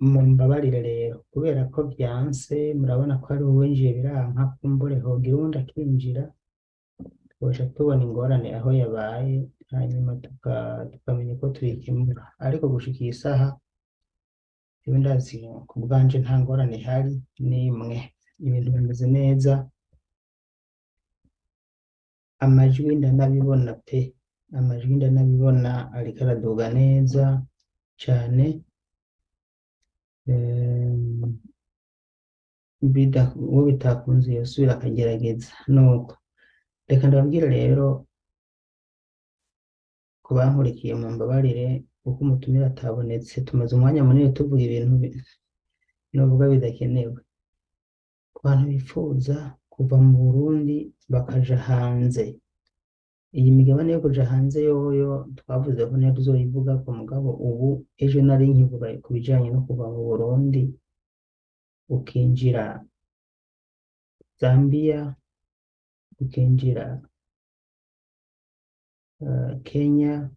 Mumbabarire rero kubera ko vyanse, murabona ko ari uwinjiye biranka, kumbure hogira uwundi akinjira, twoca tubona ingorane aho yabaye, hanyuma tukamenya uko tuyikemura. Ariko gushika iyi saha jewe ndazi ku bwanje nta ngorane ihari n'imwe, ibintu bimeze neza, amajwi ndanabibona pe, amajwi ndanabibona ariko araduga neza cane. Uwo bitakunze yosubira akagerageza. Nuko reka ndababwire rero ku bankurikiye, mumbabarire kuko umutumire atabonetse, tumaze umwanya munini tuvuga ibintu novuga bidakenewe. Ku bantu bifuza kuva mu Burundi bakaja hanze, iyi migabane yo kuja hanze yoyo twavuze ko niyo tuzoyivugako, mugabo ubu ejo nari nkivuga ku bijanye no kuva mu Burundi ukinjira Zambia, ukinjira Kenya,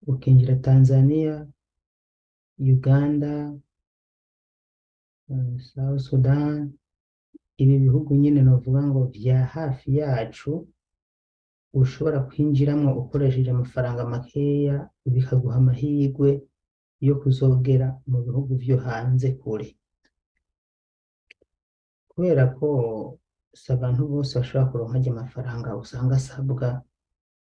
ukinjira Tanzania, Uganda, South Sudan, ibi bihugu nyene novuga ngo vya hafi yacu ushobora kwinjiramwo ukoresheje amafaranga makeya, bikaguha amahirwe yo kuzogera mu bihugu vyo hanze kure, kubera ko si abantu bose bashobora kuronka arya mafaranga usanga asabwa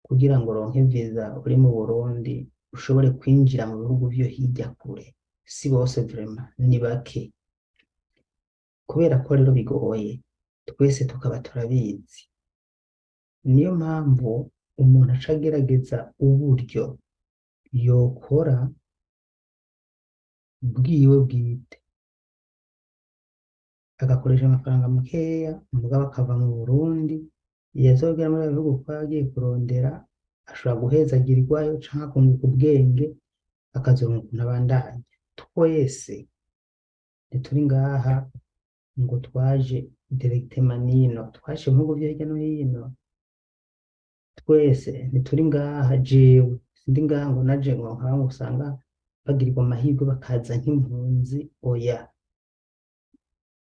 kugira ngo uronke visa uri mu Burundi ushobore kwinjira mu bihugu vyo hirya kure. Si bose vraiment, ni bake. Kubera ko rero bigoye, twese tukaba turabizi, niyo mpamvu umuntu aca agerageza uburyo yokora bwiwe bwite, agakoresha amafaranga makeya, mugabo akava mu Burundi. Yazogera muri bihugu kuba yagiye kurondera, ashobora guhezagirirwayo canke akunguka ubwenge, akazoronka ukuntu abandanya. Twese ntituri ngaha ngo twaje directement nino, twaje mu bihugu vyo hirya no hino. Twese ntituri ngaha, jewe sindi ngaha ngo naje ngo nk'aho usanga bagirirwa amahirwe bakaza nk'impunzi, oya,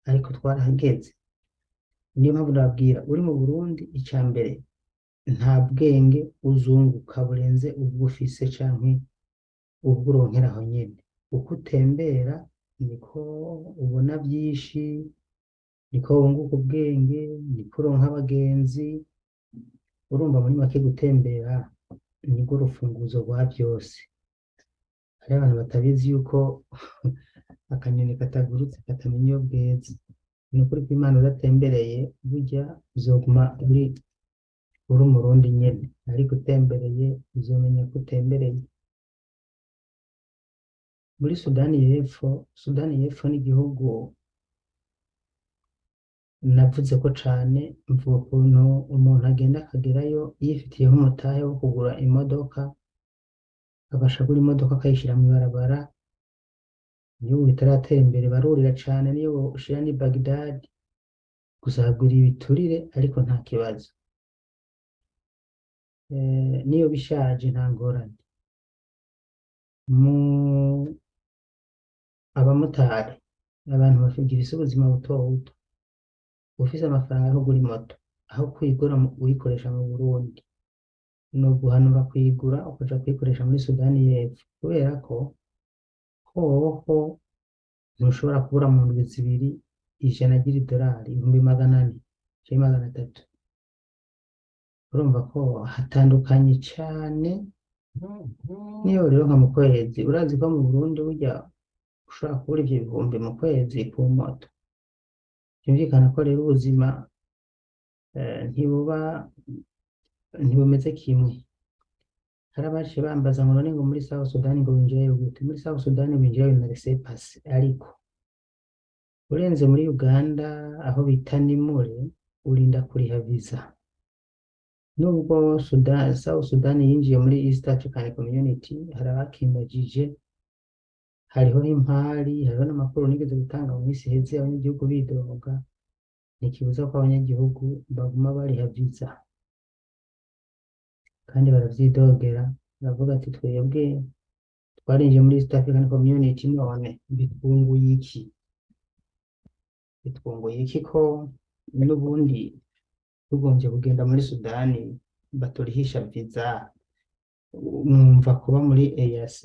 ariko twarahageze. Niyo mpamvu ndababwira, uri mu Burundi, ica mbere nta bwenge uzunguka burenze ubwo ufise canke ubwo uronkera aho nyene. Uko utembera niko ubona vyinshi, niko wunguka ubwenge, niko uronka abagenzi. Urumva muri make gutembera nirwo rufunguzo rwa vyose. Hariho abantu batabizi yuko akanyoni katagurutse katamenya iyo bweze. Ni ukuri kw'Imana, udatembereye burya uzoguma uri umurundi nyene, ariko utembereye uzomenya ko utembereye. Muri Sudani y'Epfo, Sudani y'Epfo ni igihugu navuze ko cane, mvuga ukuntu umuntu agenda akagerayo yifitiyeho umutahe wo kugura imodoka, agasha agura imodoka akayishira mw'ibarabara. Igihugu kitaratera imbere, barurira cane, niyo boshira ni Bagdad gusa hagwira ibiturire, ariko nta kibazo. Niyo bishaje nta ngorane. Mu abamotari, abantu bafise ubuzima buto buto, ufise amafaranga yo kugura imoto, aho kuyigura uyikoresha mu Burundi, no guhanura kuyigura ukaja kuyikoresha muri Sudani y'Epfo, kubera ko hoho ntushobora kubura mu ndwi 2 100 ry'idolari, 400,000 canke 300. Urumva ko hatandukanye cane. Niyo rero nka mu kwezi, urazi ko mu Burundi burya ushobora kubura ivyo bihumbi mu kwezi ku moto. Vyumvikana ko rero ubuzima ntibuba ntibumeze kimwe. Hari abaciye bambaza ngo none ngo muri South Sudan ngo winjirayo gute? Muri South Sudan winjirayo na laissez-passer, ariko urenze muri Uganda aho bita Nimule urinda kuriha visa. Nubwo Sudan, South Sudan yinjiye muri East African Community, hari abakimbajije, hariho impari, hariho n'amakuru nigeze gutanga mu minsi iheze, abanyagihugu bidoga, ntikibuza ko abanyagihugu baguma bariha visa kandi baravyidogera, baravuga ati twebwe Twarinjiye muri East African Community, none bitwunguye iki? Bitwunguye iki ko n'ubundi tugombye kugenda muri Sudani baturihisha visa? Mwumva kuba muri EAC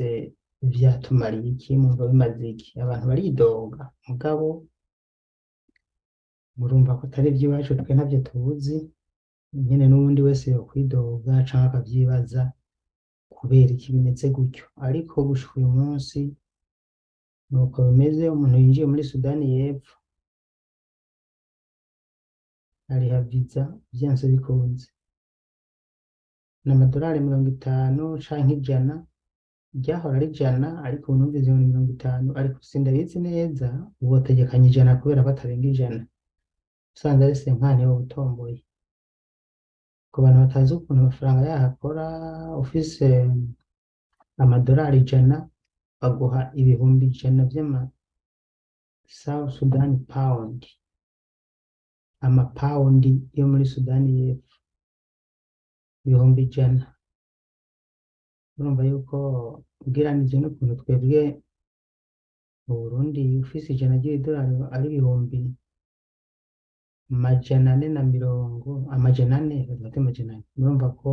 vyatumariye iki? Mwumva bimaze iki? Abantu baridoga, mugabo murumva ko atari ivy'iwacu, twe ntavyo tuzi nyene. N'uwundi wese yokwidoga canke akavyibaza kubera iki bimeze gutyo, ariko gushika uyu munsi nuko bimeze. Umuntu yinjiye muri Sudani y'Epfo ariha visa vyanse bikunze, ni amadolari 50 canke 100. Ryahora ari 100, ariko ubu numvise ngo ni 50, ariko sindabizi neza. Ubu bategekanya 100 kubera ko atarenga 100, usanze ari cinquante woba utomboye. Ku bantu batazi ukuntu amafaranga yaho akora, ufise amadolari 100 baguha 100,000 vy'ama South Sudan pound, amapawundi yo muri Sudani y'Epfo 100,000. Urumva yuko ugereranije n'ukuntu twebwe mu Burundi ufise 100 ry'idolari ari 440,000, 400, dufate 400, murumva ko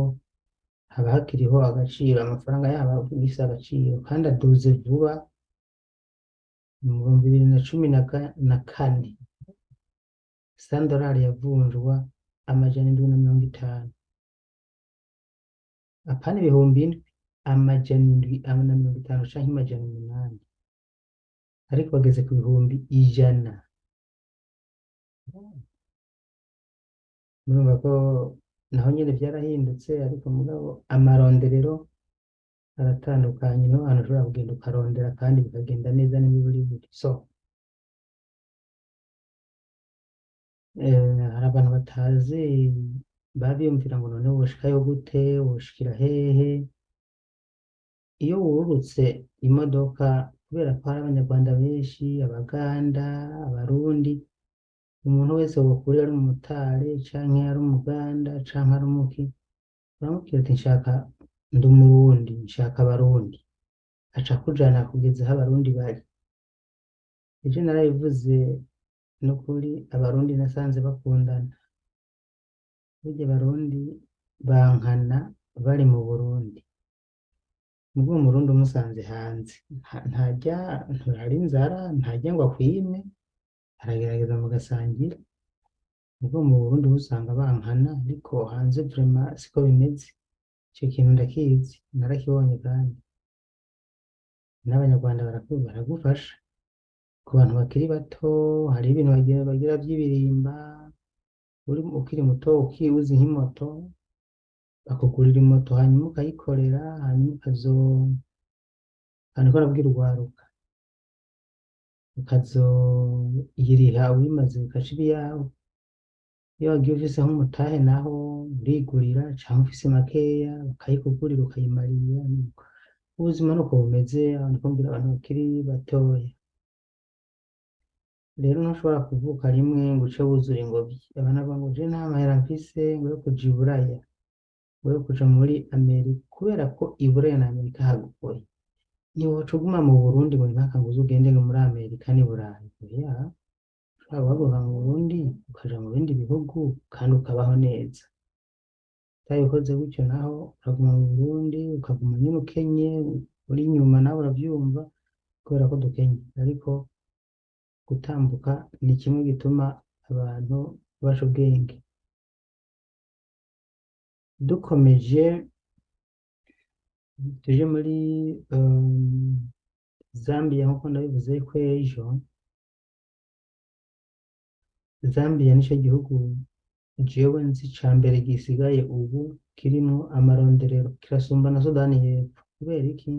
haba hakiriho agaciro. Amafaranga yabo aba agifise agaciro kandi aduze vuba. Mu 2014 $100 yavunjwa 750, apana 7,000, 750 canke 800, ariko bageze ku 100,000. Murumva ko naho nyene vyarahindutse, ariko mugabo amaronderero aratandukanye. Niho hantu ushobora kugenda ukarondera kandi bikagenda neza n'imiburiburi. So hari abantu batazi, baba biyumvira ngo none woshikayo gute, woshikira hehe? Iyo wururutse imodoka, kubera ko hari abanyarwanda benshi, abaganda, abarundi, umuntu wese wokurira ari umumotari canke ari umuganda canke ari umuki, uramubwira ati nshaka, ndi umurundi, nshaka abarundi, aca akujana kugeza aho abarundi bari. Ejo narabivuze, nukuri abarundi nasanze bakundana. Burya abarundi bankana bari mu Burundi, mugabo umurundi umusanze hanze ntarya, nturara inzara, ntarya ngo akwime, aragerageza mugasangira. Mugabo mu Burundi ho usanga bankana, ariko hanze vraiment siko bimeze. Ico kintu ndakizi, narakibonye, kandi n'abanyarwanda baragufasha. Ku bantu bakiri bato hari ibintu bagira vy'ibirimba. Uri ukiri muto, uzi nk'imoto, bakugurira imoto, hanyuma ukayikorera, hanyuma ukazo, niko nabwira urwaruka, ukazoyiriha uyimaze ugaca iba iyawe. Iyo wagiye ufise nk'umutahe naho urigurira, canke ufise makeya bakayikugurira ukayimarira. Ubuzima nuko bumeze. Ndiko mbwira abantu bakiri batoya rero, ntushobora kuvuka rimwe ngo uce wuzura ingobyi. Abantu bavuga ngo je nta mahera mfise ngo yo kuja i Buraya, ngo yo kuja muri Amerika, kubera ko i Buraya na Amerika hagoye. Ntiwoca uguma mu Burundi ngo impaka ngo uze ugende ngo muri Amerika n'i Burayi. Oya, ushobora guhaguruka mu Burundi ukaja mu bindi bihugu kandi ukabaho neza. Utabikoze gutyo naho uraguma mu Burundi, ukaguma nyene ukenye, uri inyuma, nawe uravyumva kubera ko dukenye. Ariko gutambuka ni kimwe gituma abantu baca ubwenge. Dukomeje tuje muri Zambia, nkuko ndabivuze ko ejo Zambia nico gihugu jewe nzi ca mbere gisigaye ubu kirimwo amaronderero, kirasumba na Sudani y'Epfo. Kubera iki?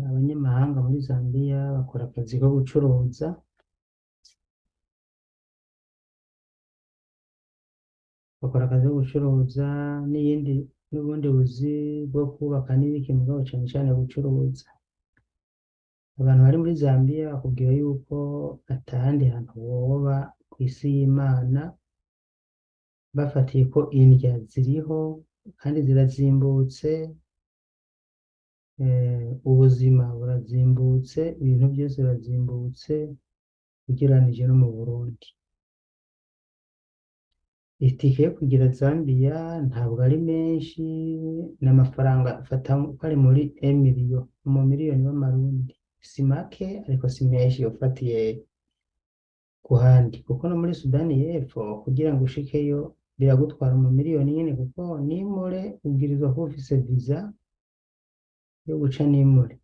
Abanyamahanga muri Zambia bakora akazi ko gucuruza, bakora akazi ko gucuruza n'iyindi n'ubundi buzi bwo kubaka n'ibiki, mugabo cane cane gucuruza. Abantu bari muri Zambia bakubwira yuko atahandi hantu woba kw'isi y'Imana, bafatiye ko indya ziriho kandi zirazimbutse. Ubuzima burazimbutse, ibintu byose birazimbutse ugereranije no mu Burundi. Itike yo kugira Zambia ntabwo ari menshi, ni amafaranga fata ko ari muri emiliyo, mu miliyoni w'amarundi. Si make ariko si menshi ufatiye ku handi, kuko no muri Sudani y'Epfo kugira ngo ushikeyo biragutwara mu miliyoni nyene, kuko nimure ubwirizwa kuba ufise visa yo guca nimure.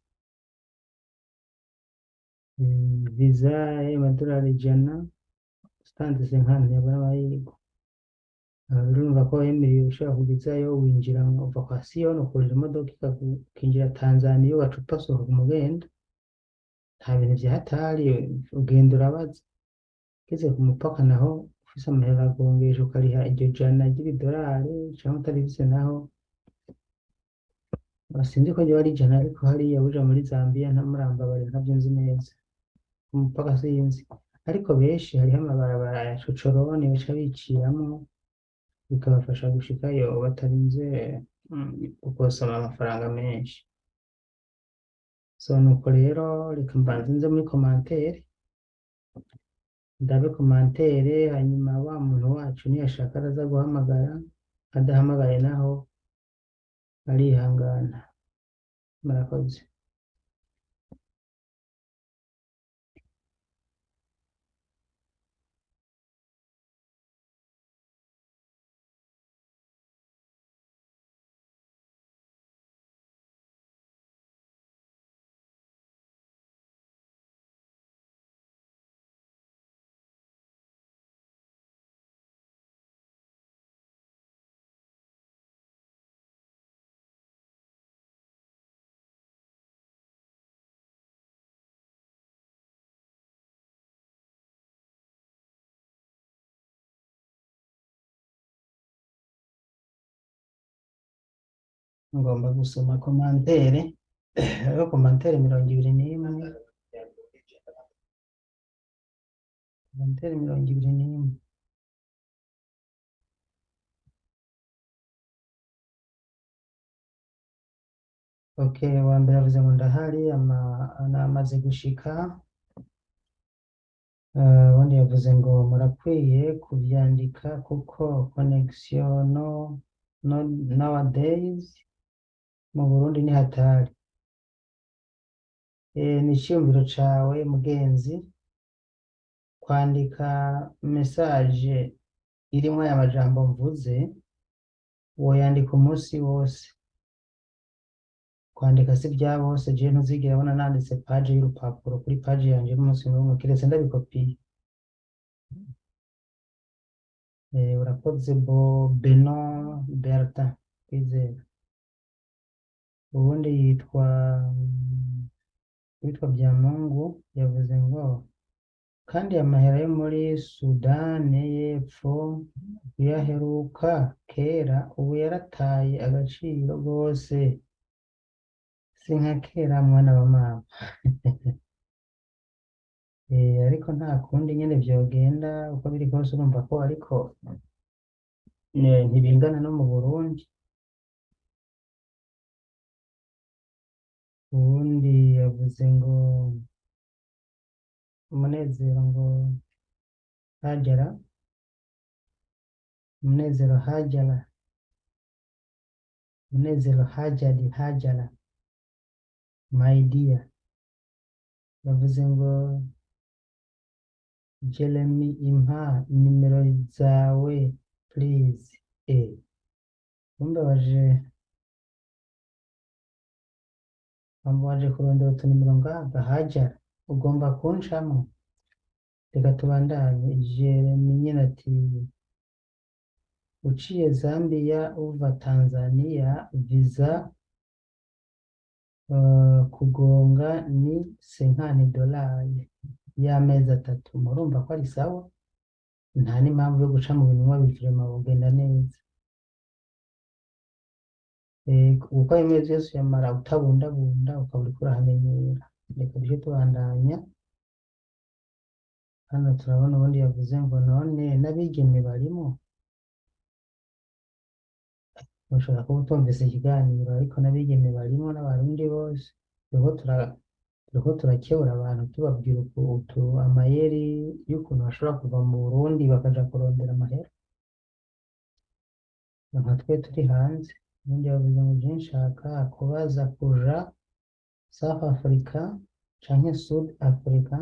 Visa y'amadolari 100 utanze 50 yabura amahirwe. Urumva ko emiliyo ushobora kugezayo winjira uva kwa Siyoni ukurira imodoka ukinjira Tanzania ugaca upasohoka umugenda, nta bintu vya hatari, ugenda urabaza. Ugeze ku mupaka naho ufise amahera uragongesha ukariha iryo jana ry'idolari canke utarifise naho sinzi ko ryoba ari 100, ariko hariya uja muri Zambia ntamurambabarira ntavyo nzi neza, ku mupaka sinzi, ariko benshi hariho amabarabara ya cocoroni baca biciramwo bikabafasha gushikayo batarinze gukosoma amafaranga menshi. So nuko rero reka mbanze nze muri commentaire, ndabe commentaire, hanyuma wa muntu wacu niyashaka araza guhamagara, adahamagaye naho arihangana. Murakoze. Ngomba gusoma commentaire, hariho commentaire 21, commentaire 21. Okay, wa mbere avuze ngo ndahari, amaze gushika. Ubundi yavuze ngo murakwiye kuvyandika kuko connexion no nowadays mu Burundi ni hatari. Ni iciyumviro cawe mugenzi, kwandika message irimwo aya majambo mvuze woyandika umunsi wose. Kwandika si vya bose, jewe ntuzigera ubona nanditse page y'urupapuro kuri page yanje n'umunsi n'umwe kiretse ndabikopiye. Urakoze bo Benon Bertin Kwizera. Ubundi witwa Byamungu yavuze ngo kandi amahera yo muri Sudani y'Epfo uyaheruka kera ubu yarataye agaciro rwose, si nka kera mwana wa mama. Ariko nta kundi nyene vyogenda uko biri kose, urumva ko ariko ntibingana no mu Burundi. Uwundi yavuze ngo Umunezero ngo Hajara, Umunezero Hajara, Umunezero Hajari Hajara my dear, yavuze ngo Jeremy impa nimero zawe please. Kumbe waje kurondera utunimero ngaha Hajara, ugomba kuncamwo. Reka tubandanye. Jeremy nyene ati uciye Zambia uva Tanzania visa kugonga ni $50 y'amezi 3. Murumva ko ari sawa, nta n'impamvu yo guca mu binwa bivrema, bugenda neza. Kuko ayo mezi yose uyamara utabundabunda ukaba uriko urahamenyera. Reka duce tubandanya. Hano turabona ubundi yavuze ngo none n'abigeme barimo. Ushobora kuba utumvise ikiganiro, ariko n'abigeme barimwo n'abarundi bose turiko turiko turakebura abantu, tubabwira utu amayeri y'ukuntu bashobora kuva mu Burundi bakaja kurondera amahera nka twe turi hanze. Ubundi bavuze ngo je nshaka kubaza kuja South Africa canke Sud Africa,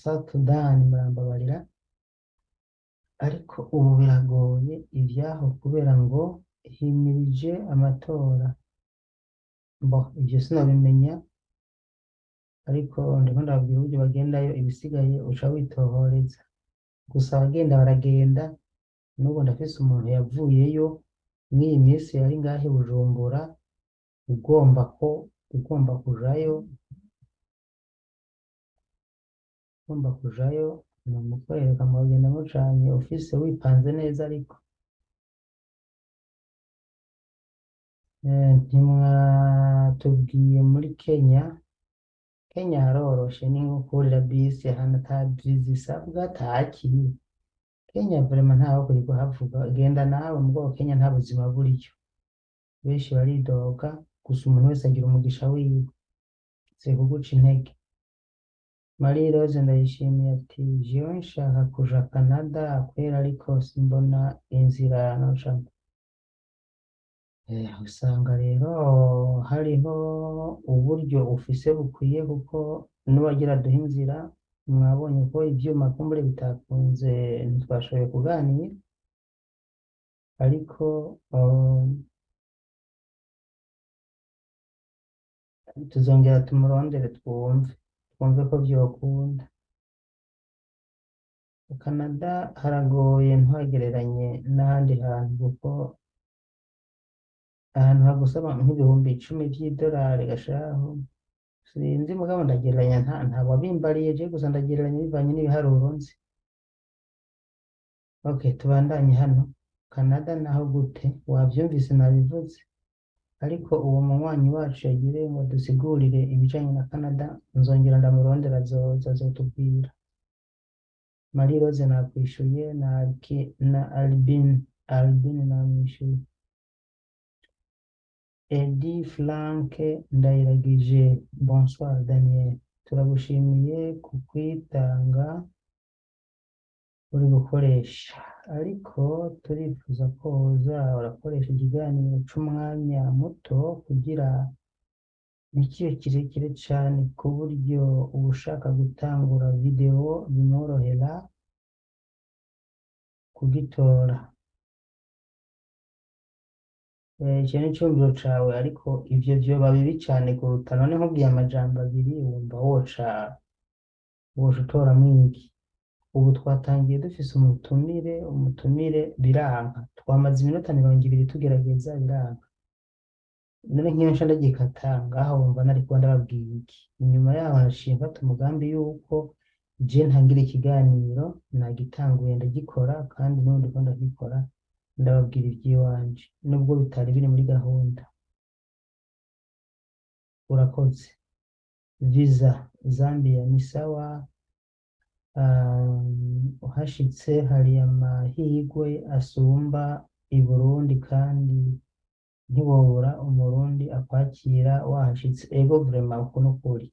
South Sudan, murambabarira, ariko ubu biragoye ivyaho kubera ngo himirije amatora. Bo ivyo sinabimenya, ariko ndiko ndababwira uburyo bagendayo, ibisigaye uca witohoreza. Gusa abagenda baragenda. N'ubu ndafise umuntu yavuyeyo mw'iyi minsi yari ngahe i Bujumbura, ugomba ko ugomba kujayo, ugomba kujayo namukwereka mugenda mucanye ufise wipanze neza. Ariko ntimwatubwiye muri Kenya. Kenya haroroshe, ni nko kurira bisi ahantu ata visa isabwa ataki. Kenya vraiment ntaho kwirirwa havuga, genda nawe. Mugabo Kenya nta buzima buriyo, benshi baridoga. Gusa umuntu wese agira umugisha wiwe, si kuguca intege. Marie Rose Ndayishimiye ati jewe nshaka kuja Canada kwera, ariko simbona inzira nocamwo. Usanga rero hariho uburyo ufise bukwiye, kuko n'uwagira aduhe inzira mwabonye ko ivyuma kumbure bitakunze, ntitwashoboye kuganira, ariko tuzongera tumurondere twumve ko vyokunda. Canada haragoye, ntuhagereranye n'ahandi hantu, kuko ahantu hagusaba nk'ibihumbi 10 vy'idolari gashahu, sinzi, mugabo ndagereranya, nta wabimbariye je, gusa ndagereranya bivanye n'ibiharuro nzi. Okay, tubandanye hano. Canada naho gute? Wavyumvise, nabivuze, ariko uwo munywanyi wacu yagire ngo dusigurire ibijanye na Canada, nzongera ndamurondera, azoza azotubwira. Marie Rose nakwishuye, na Albin namwishuye. Eddie Frank Ndayiragije, bonsoir Daniel, turagushimiye ku kwitanga uri gukoresha, ariko turifuza ko woza urakoresha ikiganiro c'umwanya muto kugira ntikibe kirekire cane, ku buryo uwushaka gutangura video bimworohera kugitora. Ico ni iciyumviro cawe, ariko ivyo vyoba bibi cane kuruta none nkubwiye amajambo abiri wumva woca utoramwo iki? Ubu twatangiye dufise umutumire, biranka, twamaze iminota 20 tugerageza, biranka. None nk'iyo nca ndagikata ngaho wumva nari kuba ndababwiye iki? Inyuma yaho naciye mfata umugambi yuko je ntangira ikiganiro, nagitanguye ndagikora, kandi n'ubu ndiko ndagikora, ndababwira ivy'iwanje nubwo bitari biri muri gahunda. Urakoze. Visa Zambia ni sawa, uhashitse hari amahirwe asumba i Burundi, kandi ntiwobura umurundi akwakira wahashitse. Ego vraiment, uko nukuri.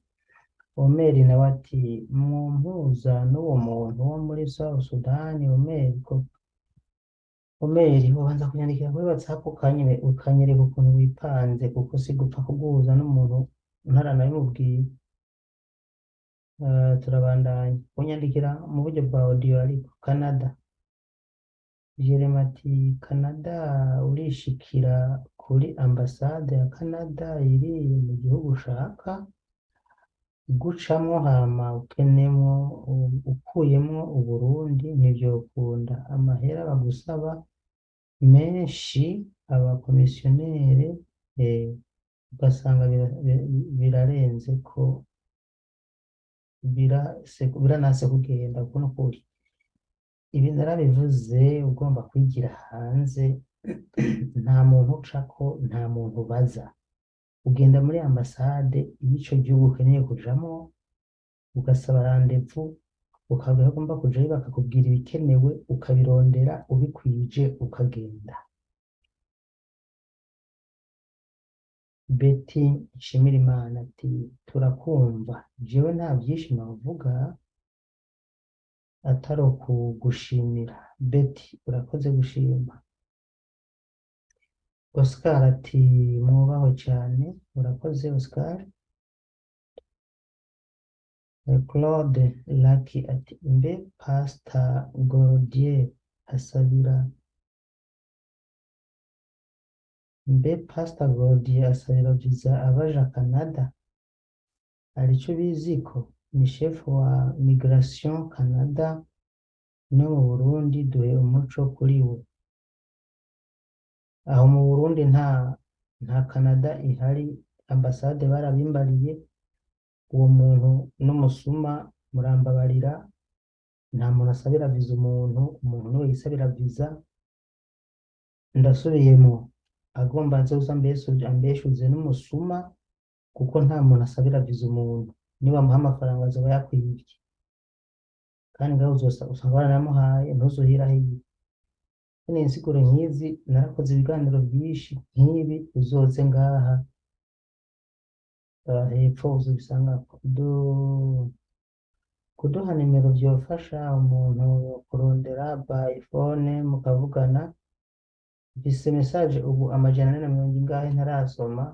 Omeri nawe ati mumpuza n'uwo muntu wo muri South Sudan. Omeri ko Omeri ubanza kunyandikira kuri WhatsApp ukanyereka ukuntu wipanze, kuko si gupfa kuguhuza n'umuntu ntaranabimubwiye. Turabandanya kunyandikira mu buryo bwa audio. Ariko Canada, Jeremy ati Canada urishikira kuri ambasade ya Canada iri mu gihugu ushaka gucamwo, hama ukenemwo ukuyemwo Uburundi ntivyokunda, amahera bagusaba menshi, abakomisiyonere, ugasanga birarenze ko biranase kugenda. Uko nukuri, ibi narabivuze, ugomba kwigira hanze nta muntu ucako, nta muntu ubaza, ugenda muri ambasade y'ico gihugu ukeneye kujamwo, ugasaba rendez-vous, ukabwira ko ugomba kujayo, bakakubwira ibikenewe, ukabirondera ubikwije ukagenda. Betty Nshimirimana ati turakumva, jewe nta byinshi navuga atari ukugushimira. Betty urakoze gushima. Oscar ati mwubahwe cyane, urakoze Oscar. Claude Lucky ati mbe Pastor Gordier asabira, mbe Pastor Gordier asabira visa abaja Canada? Hari ico biziko? Ni chef wa Migration Canada no mu Burundi, duhe umuco kuri we. Aho mu Burundi nta Canada ihari, ambasade barabimbariye. Uwo muntu n'umusuma, murambabarira, nta muntu asabira visa umuntu, umuntu niwe yisabira visa. Ndasubiyemwo, agomba azoza ambeshuze n'umusuma, kuko nta muntu asabira visa umuntu. Nibamuha amafaranga azoba yakwivye, kandi ngaho usanga baranamuhaye, ntuzohirahire. Nkeneye insiguro nk'izi, narakoze ibiganiro byinshi nk'ibi, uzoze ngaha hepfo uzobisangako. Kuduha nimero vyofasha umuntu kurondera by phone mukavugana. Mfise message ubu 400 ingahe ntarasoma,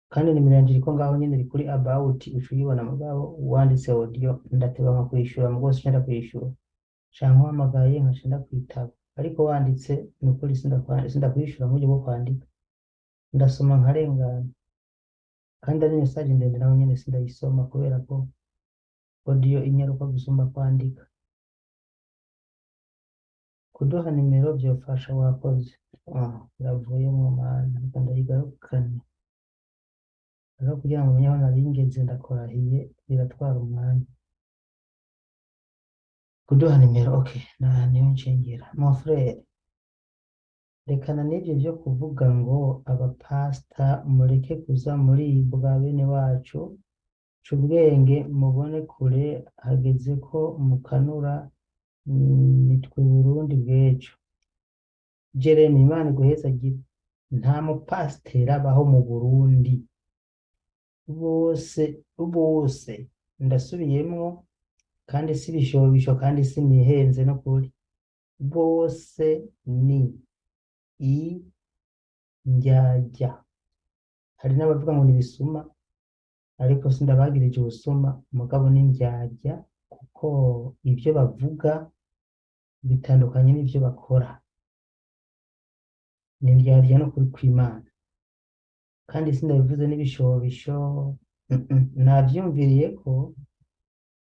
kandi nimero yanje iriko ngaho nyene, iri kuri about, uca uyibona. Mugabo wanditse audio ndateba nka kwishura, mugabo sinca kwishura, canke uhamagaye nkaca ndakwitaba, ariko wanditse nukuri sindakwishura mu buryo bwo kwandika, ndasoma nkarengana. Kandi ari message ndende naho nyene sindayisoma, kubera ko audio inyaruka gusumba kwandika. Kuduha nimero vyofasha, wakoze. Ah, iravuyemwo mana, reka ndayigarukane rero kugira ngo umenye aho nari ngeze, ndakorahiye biratwara umwanya. Kuduha nimero, okay, na niyo nshengera. Mon frère, rekana n'ivyo vyo kuvuga ngo abapasta, mureke kuza muribwa bene wacu, ca ubwenge mubone kure, hageze ko mukanura, nitwe Burundi bw'ejo. Jeremy, Imana iguhezagire. Nta mupasiteri abaho mu Burundi, bose bose ndasubiyemwo, kandi si ibishobisho, kandi sinihenze no kuri bose, ni indyarya. Hari n'abavuga ngo ni ibisuma, ariko sindabagirije ubusuma, mugabo ni indyarya, kuko ibyo bavuga bitandukanye n'ivyo bakora. Ni indyarya no kuri kw'Imana, kandi sindabivuze n'ibishobisho, navyumviriye ko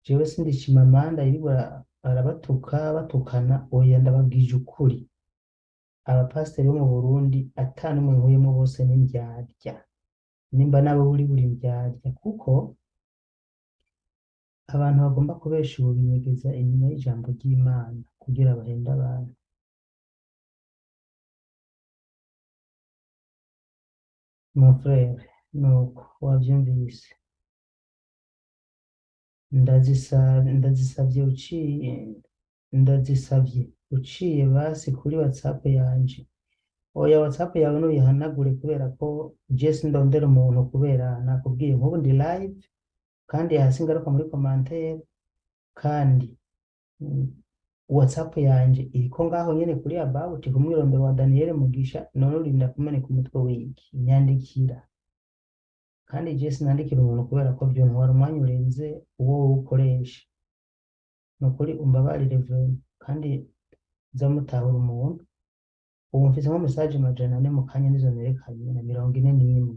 jewe sindi Chimamanda yirigwa arabatuka batukana. Oya, ndababwije ukuri, abapasiteri bo mu Burundi ata n'umwe nkuyemwo, bose ni indyarya. Nimba nawe uri buri ndyarya, kuko abantu bagomba kubesha ubu binyegeza inyuma y'ijambo ry'Imana kugira bahende abantu. Mon frère, nuko wavyumvise. Ndazisavye uciye, ndazisavye uciye basi kuri WhatsApp yanje. Oya, WhatsApp yawe nuyihanagure, kubera ko je sindondera umuntu, kubera nakubwiye nk'ubu ndi live, kandi hasi ngaruka muri commentaire, kandi WhatsApp yanje iriko ngaho nyene kuri about, ku mwirondoro wa Daniel Mugisha. None urinda kumeneka umutwe w'iki? Nyandikira. Kandi je sinandikira umuntu, kubera ko vyontwara umwanya urenze uwo wowe ukoresha. Nukuri umbabarire vraiment, kandi nza mutahura umuntu. Ubu mfise nko message 400 mu kanya nizo nerekanye, na 41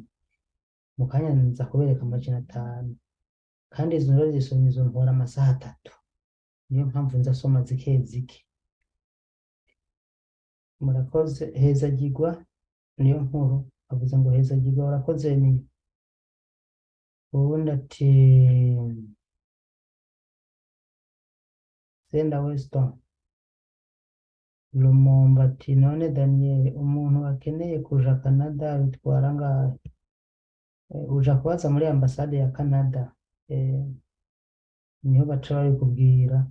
mu kanya nza kubereka 500, kandi izo rero zisomye izo ntwara amasaha 3, niyo mpamvu nza soma zike zike. Murakoze, hezagirwa. Niyo nkuru avuze ngo hezagirwa, urakoze. Niyo uwundi ati Senda Weston Lumumba ati none Daniel, umuntu akeneye kuja Canada bitwara angahe? Uja kubaza muri ambasade ya Canada, niho baca babikubwira,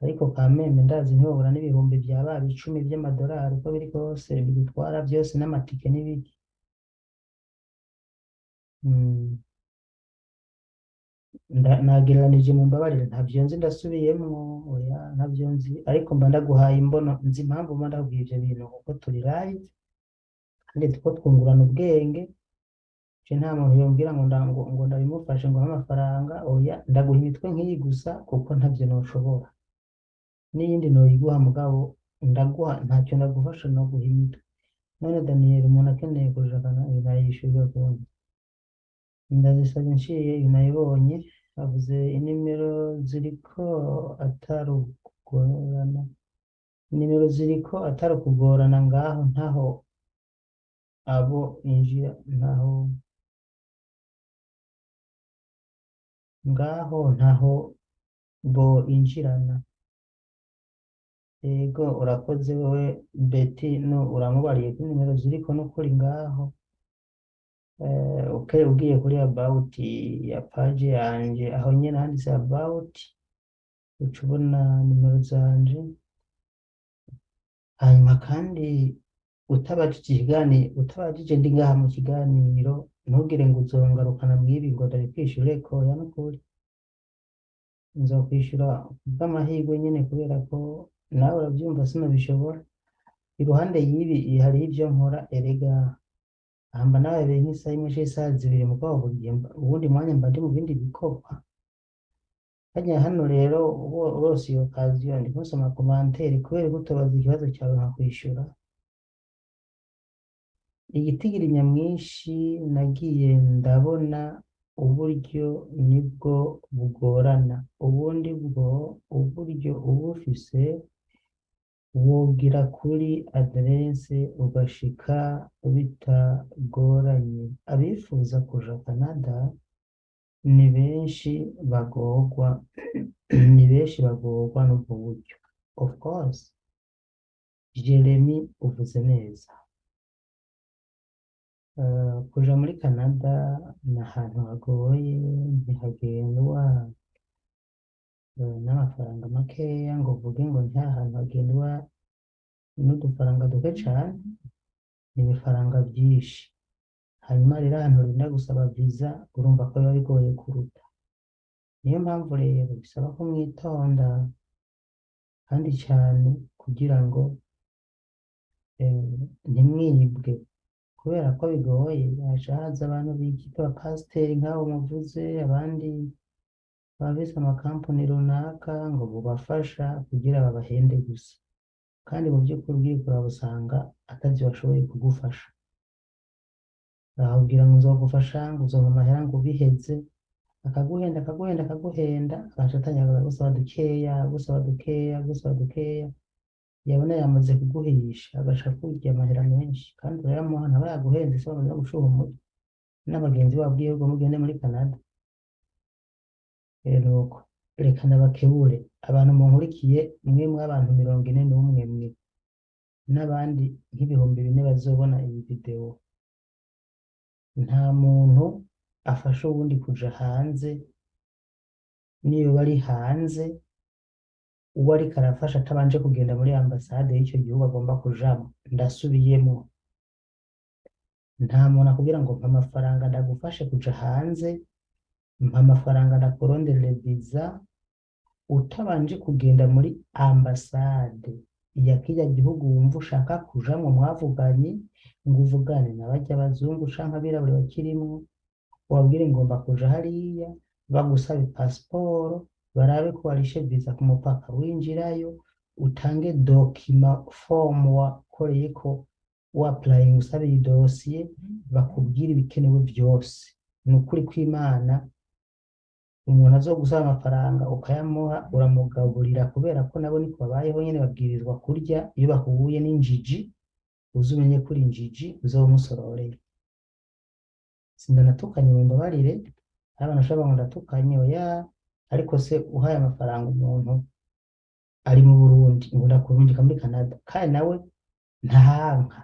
ariko kameme ndazi ntibabura n'ibihumbi vya baba 10 vy'amadolari, uko biri kose bigutwara vyose n'amatike n'ibiki. Nagereranije, mumbabarire, ntavyo nzi, ndasubiyemwo, oya, ntavyo nzi, ariko mba ndaguhaye imbono. Nzi impamvu mba ndakubwiye ivyo bintu, kuko turi live kandi turiko twungurana ubwenge. Je nta muntu yombwira ngo ngo ndabimufashe, ngo ampe amafaranga, oya. Ndaguha imitwe nk'iyi gusa kuko ntavyo noshobora. N'iyindi noyiguha, mugabo ndaguha ntacyo ndagufasha, noguha imitwe. None Daniel, umuntu akeneye kuja nayishyura konti, ndazisabye nciye nayibonye, avuze inimero ziriko atari ukugorana, inimero ziriko atari ukugorana ngaho, ntaho abo injira, ntaho ngaho, ntaho bo injirana. Yego, urakoze wowe Betty, no uramubariye ko inimero ziriko n'ukuri ngaho. Okay, ugiye kuri about ya page yanje, aho nyene handitse about, uca ubona nimero zanje. Hanyuma kandi utabajije ikiganiro, utabajije ndi ngaha mu kiganiro, ntugire ngo uzongarukana mw'ibi ngo ndabikwishyureko. Oya, n'ukuri nzokwishura kubw'amahirwe nyene, kubera ko nawe uravyumva sinobishobora. Iruhande y'ibi hariho ivyo nkora erega. Hamba nawe nk'isaha imwe canke isaha 2, mugabo buri gihe uwundi mwanya mba ndi mu bindi bikorwa. Harya hano rero uba uronse iyo occasion, ndiko nsoma commentaire, kubera ko utobaza ikibazo cyawe nkakwishura. Igitigiri nyamwinshi nagiye ndabona uburyo nibwo bugorana, ubundi bwo uburyo uba ufise wogira kuri adresse ugashika bitagoranye. Abifuza kuja Canada ni benshi bagorwa, ni benshi bagorwa n'ubwo buryo. Of course, Jeremy, uvuze neza. Kuja muri Canada ni ahantu hagoye, ntihagendwa n'amafaranga makeya ngo uvuge ngo ni ahantu hagendwa n'udufaranga duke cane, ni ibifaranga vyinshi. Hanyuma rero ahantu urinda gusaba visa, urumva ko biba bigoye kuruta. Niyo mpamvu rero bisaba ko mwitonda kandi cane kugira ngo ntimwibwe, kubera ko bigoye. Haca haza abantu bikita abapasiteri nk'abo muvuze, abandi bafise amakampani runaka ngo bobafasha kugira babahende gusa, kandi mu by'ukuri ugiye kuraba usanga atavyo bashoboye kugufasha. Bakakubwira ngo nzogufasha, ngo uzompa amahera, ngo ubiheze, akaguhenda, akaguhenda, akaguhenda, agaca atangira gusaba dukeya, gusaba dukeya, gusaba dukeya, yabona yamaze kuguhisha agaca kurya amahera menshi, kandi urayamuha, ntaba yaguhenze. Se bamaze no gushuha umutwe n'abagenzi babwiye ngo mugende muri Canada. Rero nuko reka ndabakebure abantu munkurikiye mwe, mw'abantu 41 mwe n'abandi nk'4,000 bazobona iyi video, nta muntu afasha uwundi kuja hanze. Niyo bari hanze, uwo ariko arafasha atabanje kugenda muri ambasade y'icyo gihugu agomba kujamwo. Ndasubiyemwo, nta muntu akubwira ngo mpa amafaranga ndagufashe kuja hanze, mpa amafaranga ndakuronderere visa, utabanje kugenda muri ambasade ya kirya gihugu wumva ushaka kujamwo mwavuganye, ngo uvugane na barya abazungu canke abirabure bakirimwo, ubabwire ngomba kuja hariya, bagusabe pasiporo, barabe ko warishe visa ku mupaka winjirayo, utange document form wakoreyeko wa applying usaba iyi dosiye, bakubwire ibikenewe vyose. Ni ukuri kw'Imana, umuntu azogusaba amafaranga ukayamuha, uramugaburira, kubera ko nabo niko babayeho nyene, babwirizwa kurya. Iyo bahuye n'injiji, uze umenye ko uri injiji, uzobe umusororeye. Sindanatukanye, mumbabarire, hari abantu bashobora kuvuga ngo ndatukanye, oya. Ariko se uhaye amafaranga umuntu ari mu Burundi ngo ndakurungika muri Canada, kandi nawe ntahanka,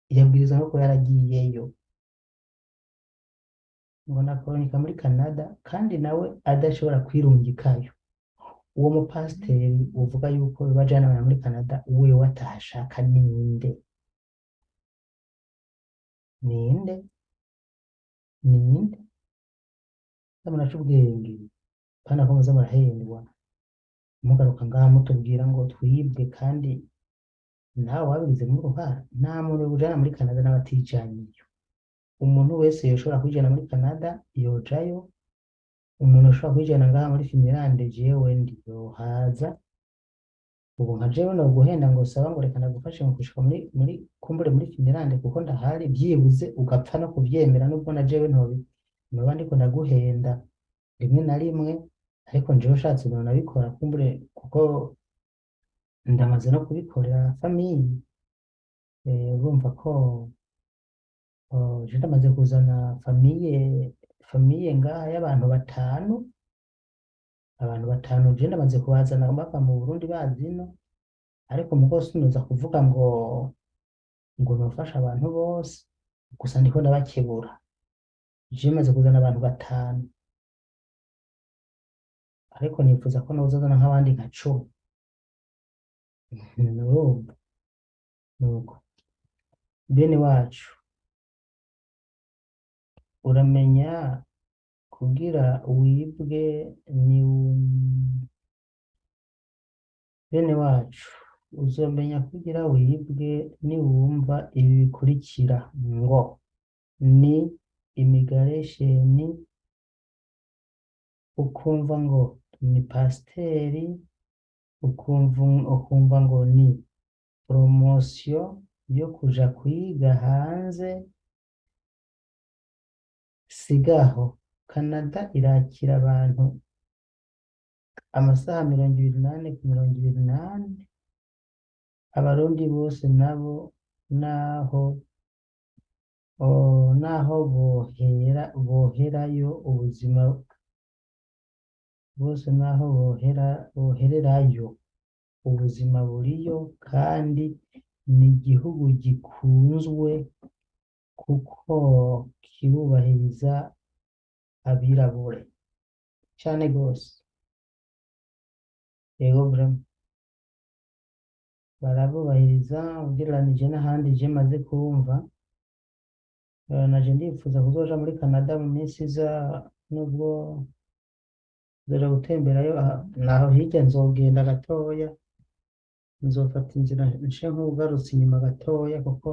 yabwirizwa no kuba yaragiyeyo, ngo ndakurungika muri Canada kandi nawe adashobora kwirungikayo, uwo mupasiteri uvuga yuko bajana abantu muri Canada, wewe atahashaka, ninde ninde? Ninde muraca ubwenge kandi ko muza murahendwa, mugaruka ngaha mutubwira ngo twibwe, kandi nawe wabigizemo uruhara. Nta muntu ujana muri Canada n'abatijaniyo. Umuntu wese yoshobora kwijana muri Canada yojayo, umuntu ushobora kwijana ngaha muri Finland jewe ndi yohaza. Ubu nka jewe no guhenda ngo saba ngo reka ndagufashe ngo gushika muri kumbure muri Finland kuko ndahari, byibuze ugapfa no kuvyemera, nubwo na jewe ntobi noba ndiko ndaguhenda rimwe na rimwe, ariko njewe ushatse nabikora kumbure kuko ndamaze no kubikorera famille. Urumva ko je ndamaze kuzana famille ngaha y'abantu batanu, abantu batanu je ndamaze kubazana bava mu Burundi bazi ino, ariko mugo sinoza kuvuga ngo nofasha abantu bose, gusa ndiko ndabakebura. Je maze kuzana abantu batanu, ariko nifuza ko nozazana nk'abandi nka 10. Urumva nuko bene wacu uramenya kugira wibwe ni bene wacu uzomenya kugira wibwe niwumva ibi bikurikira ngo ni imigaresheni, ukumva ngo ni pasiteri, ukumva ngo ni poromosiyo yo kuja kwiga hanze. Sigaho Canada irakira abantu amasaha 24 ku 24, abarundi bose nabo naho boherayo ubuzima bose, naho bohererayo ubuzima buriyo, kandi ni igihugu gikunzwe kuko kirubahiriza abirabure cane gose. Yego vraiment barabubahiriza ugereranije n'ahandi je maze kumva. Naje ndifuza kuzoja muri Canada mu minsi iza, nubwo nzoja gutemberayo naho hirya nzogenda gatoya, nzofata inzira nce nk'ugarutse inyuma gatoya, kuko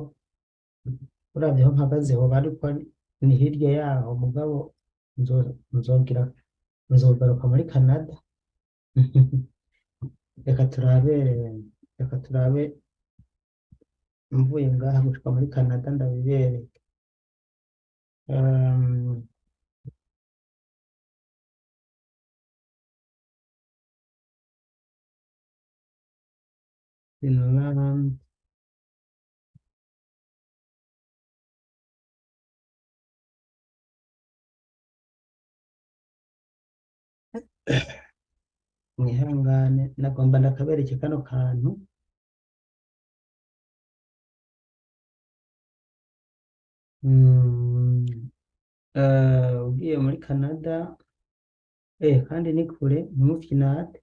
uravye aho mpagaze hoba ariko ni hirya yaho, mugabo nzogaruka muri Canada. Reka turabe mvuye ngaha gushika muri Canada ndabibereke. Finland, mwihangane nagomba ndakabereke kano kantu. Ugiye muri Canada, kandi ni kure, ntimufyinate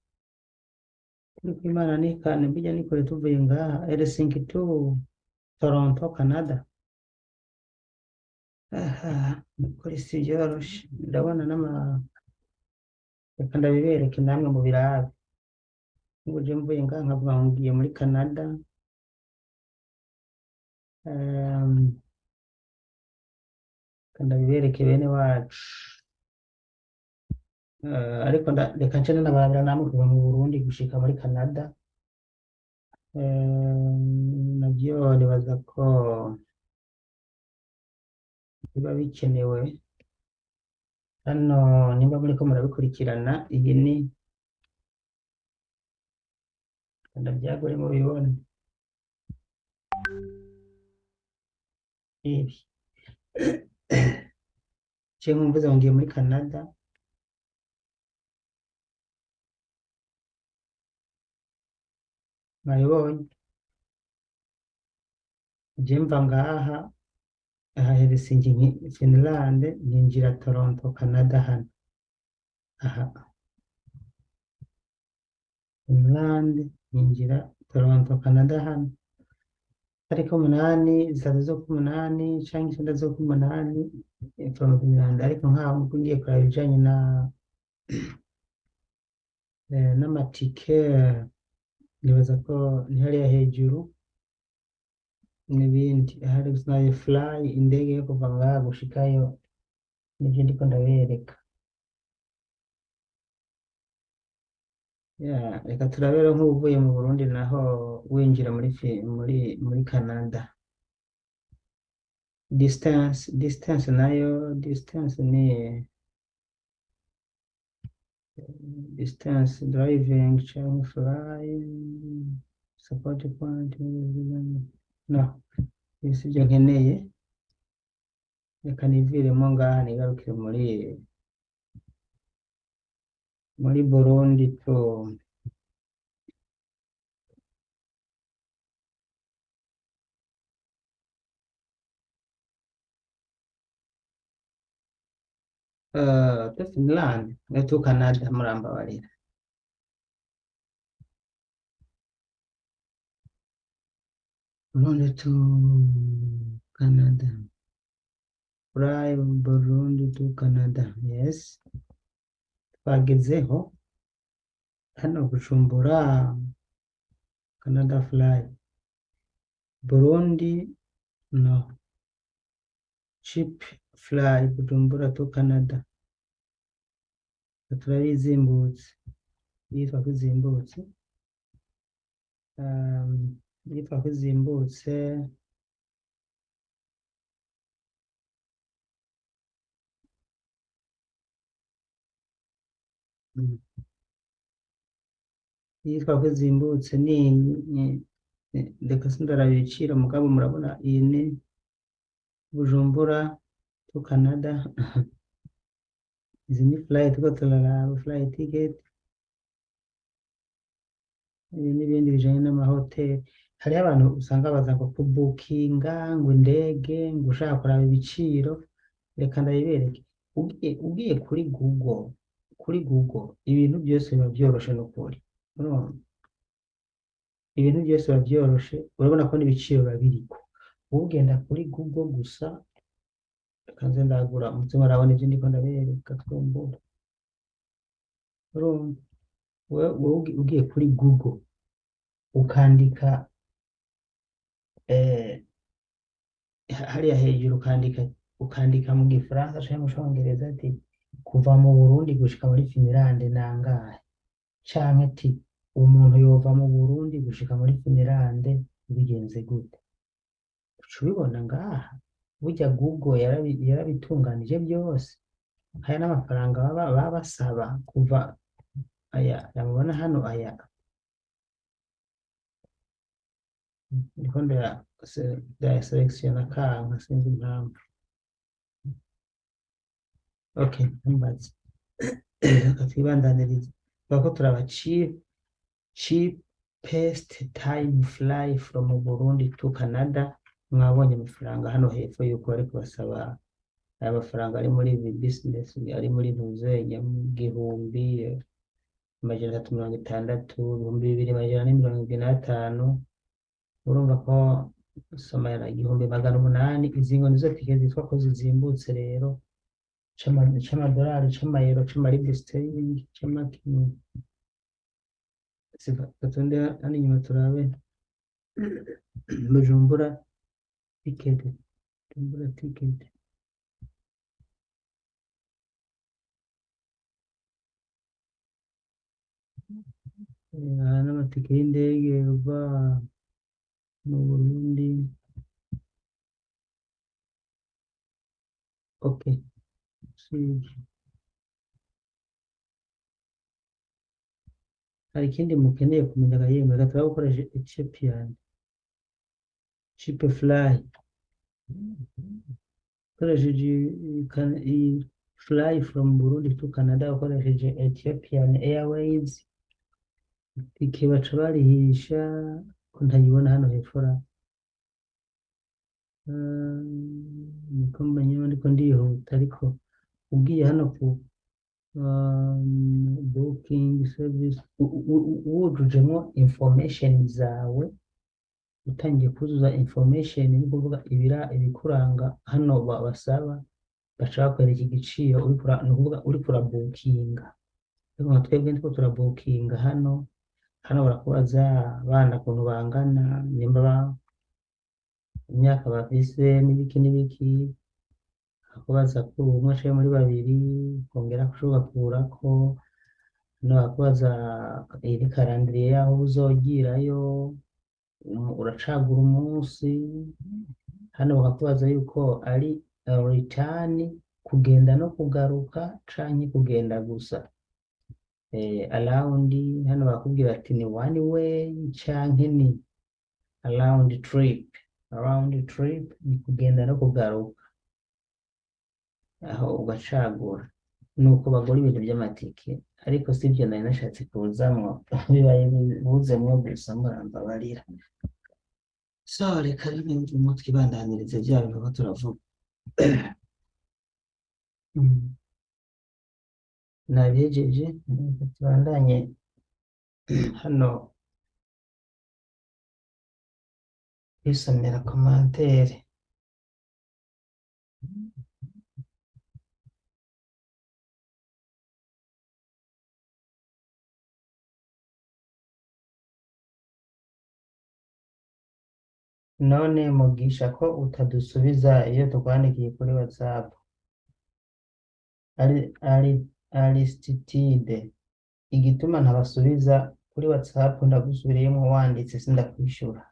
kuri kw'Imana ni kane, burya ni kure tuvuye ngaha Helsinki to Toronto, Canada. Aha, kuri si byoroshe, ndabona n'ama, reka ndabibereke namwe mu birabe. Ubu je mvuye ngaha nkavuga ngo ngiye muri Canada. Reka ndabibereke bene wacu. Ariko reka nce nanabarabira namwe kuva mu Burundi gushika muri Canada. Navyo nibaza ko biba bikenewe. Hano nimba muriko murabikurikirana, iyi ni ndabyagure mubibone ibi. Je nkumvuze ngo ngiye muri Canada, mwabibonye. Je mva ngaha aha Helsinki Finland, ninjira Toronto Canada hano aha Finland, ninjira Toronto Canada hano. Tariki 8, 3 z'ukumunani canke 9 z'ukumunani from Finland. Ariko nkaho ngiye kuraba ibijanye na n'amatike, nibaza ko ni hariya hejuru n'ibindi ahari nayo fly, indege yo kuva ngaha gushikayo, nivyo ndiko ndabereka. Yeah, reka turabere nk'uvuye mu Burundi naho winjira muri Canada. Distance nayo, distance ni distance driving canke fly support point. No, ibi sivyo nkeneye. Reka niviremo ngaha nigarukire muri Burundi to to Finland to Canada, murambabarira. Burundi to Canada, fly Burundi to Canada. Yes, twagezeho hano Bujumbura Canada fly Burundi, no cheap fly Bujumbura to Canada. Turabizimbutse, yitwa ko izimbutse, yitwa ko izimbutse. Yitwa ko izimbutse ni reka sindaraba ibiciro, mugabo murabona iyi ni Bujumbura to Canada. Izi ni flight tuko turaraba flight ticket n'ibindi bijanye n'amahoteli. Hariho abantu usanga baza ngo kubukinga ngo indege, ngo ushaka kuraba ibiciro. Reka ndabibereke. Ugiye kuri Google ibintu byose biba vyoroshe n'ukuri. Urumva? Ibintu byose biba vyoroshe, urabona ko n'ibiciro biba biriko. Ugenda kuri Google gusa, reka nze ndagura muze murabona ivyo ndiko ndabereka twumbura. Urumva? Wewe ugiye kuri Google ukandika hariya hejuru, ukandika mu gifaransa canke mu congereza ati kuva mu Burundi gushika muri Finland nangahe, canke ati umuntu yova mu Burundi gushika muri Finland bigenze gute, uca ubibona ngaha. Burya Google yarabitunganije byose. Haya n'amafaranga baba basaba kuva aya mubona hano, aya ndiko ndayaselektiona kanka, sinzi impamvu. Okay, ntumbaze, reka twibandanirize. Tuvuga ko turaba cheapest time fly from Burundi to Canada. Mwabonye amafaranga hano hepfo yuko bari kubasaba aya mafaranga ari muri ibi business, ari muri ntuzenya 1360, 2475. Urumva ko soma 1800. Izi ngo nizo tike zitwa ko zizimbutse rero, c'amadolari, c'amayero, c'amaribisiteringi, c'amakino. Gatonde hano inyuma turabe Bujumbura ticket, Bujumbura ticket. Aha n'amatike y'indege uva mu Burundi. Okay, sivyo. Hari ikindi mukeneye kumenya ga yemwe? Reka turabe gukoresha Ethiopian cheap fly, ukoresheje iyi fly from Burundi to Canada ukoresheje Ethiopian Airways, itike baca barihisha ko ntayibona hano hepfo ra. Niko mbonye ndiko ndihuta, ariko ugiye hano ku booking service, wujujemo information zawe, Utangiye kuzuza information, ni ukuvuga ibira ibikuranga hano basaba, baca bakwereka igiciro uriko ni ukuvuga uriko urabukinga. Ariko nka twebwe ndiko turabukinga hano, hano barakubaza abana ukuntu bangana, nimba imyaka bafise n'ibiki n'ibiki, bakakubaza ko umwe canke muri babiri, ukongera ugakurako. Hano barakubaza iyi ni calendrier y'aho uzogirayo, uracagura umunsi. Hano bakakubaza yuko ari return, kugenda no kugaruka canke kugenda gusa. Around hano barakubwira ati ni one way canke ni round trip. Round trip ni kugenda no kugaruka, aho ugacagura. Nuko bagura ibintu by'amatike, ariko sibyo nari nashatse kuzamwo, bibaye buzemwo gusa, murambabarira. So reka rero twibandanirize bya bintu ko turavuga. Nabihejeje, reka tubandanye hano kwisomera commentaire. None Mugisha, ko utadusubiza iyo tukwandikiye kuri WhatsApp? Ari ari Aristide, igituma ntabasubiza kuri WhatsApp, ndagusubiriyemo, wanditse sindakwishura.